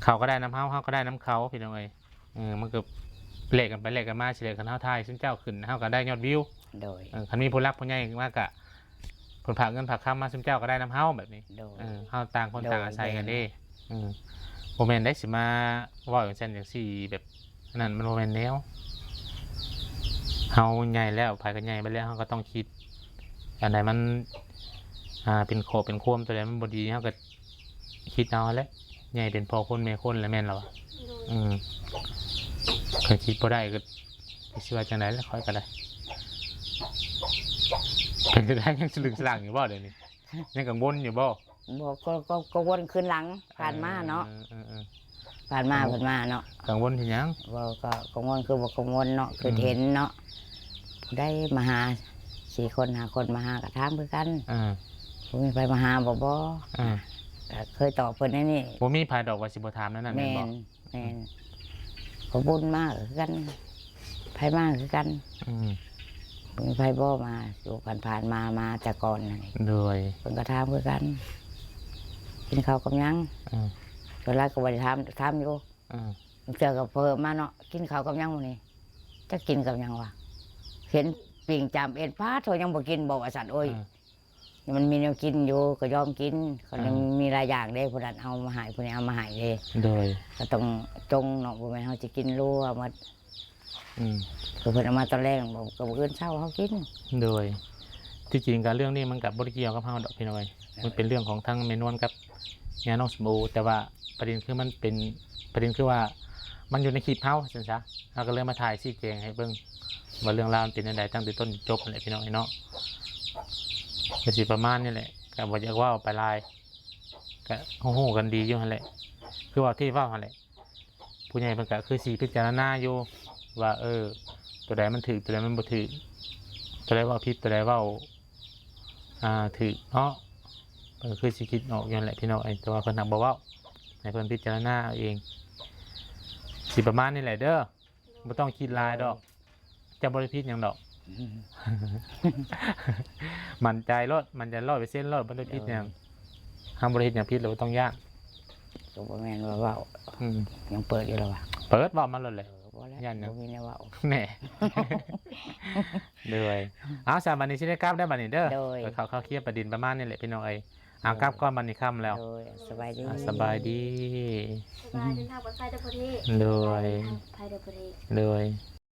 ເຂົາກໍໄດ້ນຳເຮົາ ເຮົາກໍໄດ້ນຳເຂົາ ພີ່ນ້ອງເອີຍ. ເອີ ມັນກໍແລກກັນໄປແລກກັນມາຊິແຫຼະ. ຄັນເຮົາຖ່າຍຊຸມເຈົ້າຂຶ້ນ ເຮົາກໍໄດ້ຍອດວິວ. ໂດຍ ເອີ ຄັນມີຜູ້ຫຼັກຜູ້ໃຫຍ່ມາກະ ເພິ່ນຝາກເງິນຝາກຄຳມາ ຊຸມເຈົ້າກໍໄດ້ນຳເຮົາແບບນີ້. ໂດຍ ເອີ ເຮົາຕ່າງຄົນ ໂດຍ ຕ່າງອາໄສກັນເດ້. ໂດຍ ເອີ ບໍ່ແມ່ນໄດ້ຊິມາເວົ້າຈັ່ງຊັ້ນຈັ່ງຊີ້ ແບບນັ້ນ ມັນບໍ່ແມ່ນແນວ. ເຮົາໃຫຍ່ແລ້ວ ໃຜກໍໃຫຍ່ໄປແລ້ວ ເຮົາກໍຕ້ອງຄິດ ອັນໃດມັນ ອ່າ ເປັນຂໍ້ເປັນຄວາມ ຕົວໃດມັນບໍ່ດີ ເຮົາກໍ ຄິດເອົາແຫຼະ ໃຫຍ່ເປັນພໍ່ຄົນແມ່ຄົນແລ້ວແມ່ນລະວະ. ໂດຍ ອືມ ຄັນຄິດບໍ່ໄດ້ກໍຊິວ່າຈັ່ງໃດລະ ຂ້ອຍກໍໄດ້. ເປັນຈັ່ງໃດ ຍັງສະລຶງສະຫຼັງຢູ່ບໍ່ດຽວນີ້? ຍັງກັງວົນຢູ່ບໍ່? ບໍ່ ກໍ ກໍ ກໍວົນຄືນຫຼັງ ຜ່ານມາເນາະ. ເອີ ເອີ ເອີ ຜ່ານມາ ຜ່ານມາເນາະ. ກັງວົນເຮັດຫຍັງ? ບໍ່ ກໍກັງວົນຄືບໍ່ກັງວົນເນາະ ຄື ອືມ ເຫັນເນາະ ຜູ້ໃດມາຫາ ສີ່ຄົນ ຫ້າຄົນມາຫາກໍຖາມຄືກັນ. ເອີ ບໍ່ມີໃຜມາຫາບໍ່? ບໍ່. ເອີ ກໍເຄີຍຕອບເພິ່ນແນວນີ້ ບໍ່ມີໃຜດອກວ່າຊິບໍ່ຖາມແນວນັ້ນແມ່ນບໍ່? ແມ່ນ ແມ່ນ ເຂົາບຸນມາກໍຄືກັນ ໃຜມາກໍຄືກັນ. ອືມ ບໍ່ມີໃຜບໍ່ມາ ຢູ່ຜ່ານໆມາ ມາແຕ່ກ່ອນນັ້ນ. ໂດຍ ເພິ່ນກໍຖາມຄືກັນ ກິນເຂົ້າກັບຫຍັງ? ເອີ ສ່ວນຫຼາຍກໍບໍ່ໄດ້ຖາມ ຖາມຢູ່. ເອີ ບາງເທື່ອກໍເພີ່ມມາເນາະ ກິນເຂົ້າກັບຫຍັງມື້ນີ້? ຈັກກິນກັບຫຍັງວະ? ເຫັນປີ້ງຈາມເອັນ ປາດໂທ້ ຍັງບໍ່ກິນບໍ່ ວ່າຊັ້ນ. ໂອ້ຍ ເອີ ມັນມີແນວກິນຢູ່ກໍຍອມກິນ ເຂົາ ອ່າ ຍັງມີຫຼາຍຢ່າງເດ້ ຜູ້ນັ້ນເອົາມາໃຫ້ ຜູ້ນີ້ເອົາມາໃຫ້ເດ້. ໂດຍ ກໍຕ້ອງຈົ່ງເນາະ ບໍ່ແມ່ນເຮົາຊິກິນລົວໝົດ. ອືມ ຄືເພິ່ນເອົາມາຕອນແລງ ກໍມື້ອື່ນເຊົ້າເຮົາກິນ. ໂດຍ ທີ່ຈິງກໍເລື່ອງນີ້ມັນກໍບໍ່ໄດ້ກ່ຽວກັບເຮົາດອກ ພີ່ນ້ອງເອີຍ. ໂດຍ ມັນເປັນເລື່ອງຂອງທາງແມ່ນວນກັບຍານ້ອງສົມໂອ ແຕ່ວ່າປະເດັນຄືມັນເປັນ ປະເດັນຄືວ່າມັນຢູ່ໃນຄລິບເຮົາ ວ່າຊັ້ນຊະ. ເຮົາກໍເລີຍມາຖ່າຍຊີ້ແຈງໃຫ້ເບິ່ງວ່າເລື່ອງລາວມັນເປັນຈັ່ງໃດ ຕັ້ງແຕ່ຕົ້ນຈົນຈົບຫັ້ນແຫຼະ ພີ່ນ້ອງເອີຍເນາະ. ກໍຊິປະມານນີ້ແຫຼະ ກໍບໍ່ຢາກເວົ້າໄປຫຼາຍ ກໍຮູ້ໆກັນດີຢູ່ຫັ້ນແຫຼະ ຄືເວົ້າທີ່ເວົ້າຫັ້ນແຫຼະ. ຜູ້ໃຫຍ່ເພິ່ນກໍຄືຊິພິຈາລະນາຢູ່ວ່າ ເອີ ຕົວໃດມັນຖືກ ຕົວໃດມັນບໍ່ຖືກ ຕົວໃດເວົ້າຜິດ ຕົວໃດເວົ້າ ອ່າ ຖືກເນາະ ເພິ່ນຄືຊິຄິດອອກຢູ່ຫັ້ນແຫຼະ ພີ່ນ້ອງເອີຍ. ແຕ່ວ່າເພິ່ນຫາກບໍ່ເວົ້າ ໃຫ້ເພິ່ນພິຈາລະນາເອົາເອງ. ຊິປະມານນີ້ແຫຼະເດີ ບໍ່ຕ້ອງຄິດຫຼາຍດອກ ເຈົ້າບໍ່ໄດ້ຜິດຫຍັງດອກ. ອືມ ໝັ້ນໃຈໂລດ ໝັ້ນໃຈຮ້ອຍເປີເຊັນໂລດ ບໍ່ໄດ້ຜິດຫຍັງ. ໂດຍ ເຮົາບໍ່ໄດ້ເຮັດຫຍັງຜິດ ລະບໍ່ຕ້ອງຢ້ານ. ກໍບໍ່ແມ່ນວ່າເວົ້າ ອືມ ຍັງເປີດຢູ່ລະວະ ເປີດເວົ້າມາໂລດແຫຼະ. ເອີ ບໍ່ແລ້ວ ຢ້ານຫຍັງ ບໍ່ມີແນວເວົ້າ. ແນ່ ໂດຍ ເອົາ ສາມ ບັດນີ້ຊິໄດ້ກັບແລ້ວບັດນີ້ເດີ. ໂດຍ ເຂົ້າ ເຂົ້າເຄຍປະເດັນປະມານນີ້ແຫຼະ ພີ່ນ້ອງເອີຍ. ເອົາ ໂດຍ ກັບກ່ອນ ບັດນີ້ຄ່ຳແລ້ວ. ໂດຍ ສະບາຍດີ ອ່າ ສະບາຍດີ. ສະບາຍ ເດີນທາງປອດໄພເດີພໍ່ເທບ. ໂດຍ ເດີນທາງປອດໄພເດີພໍ່ເທບ. ໂດຍ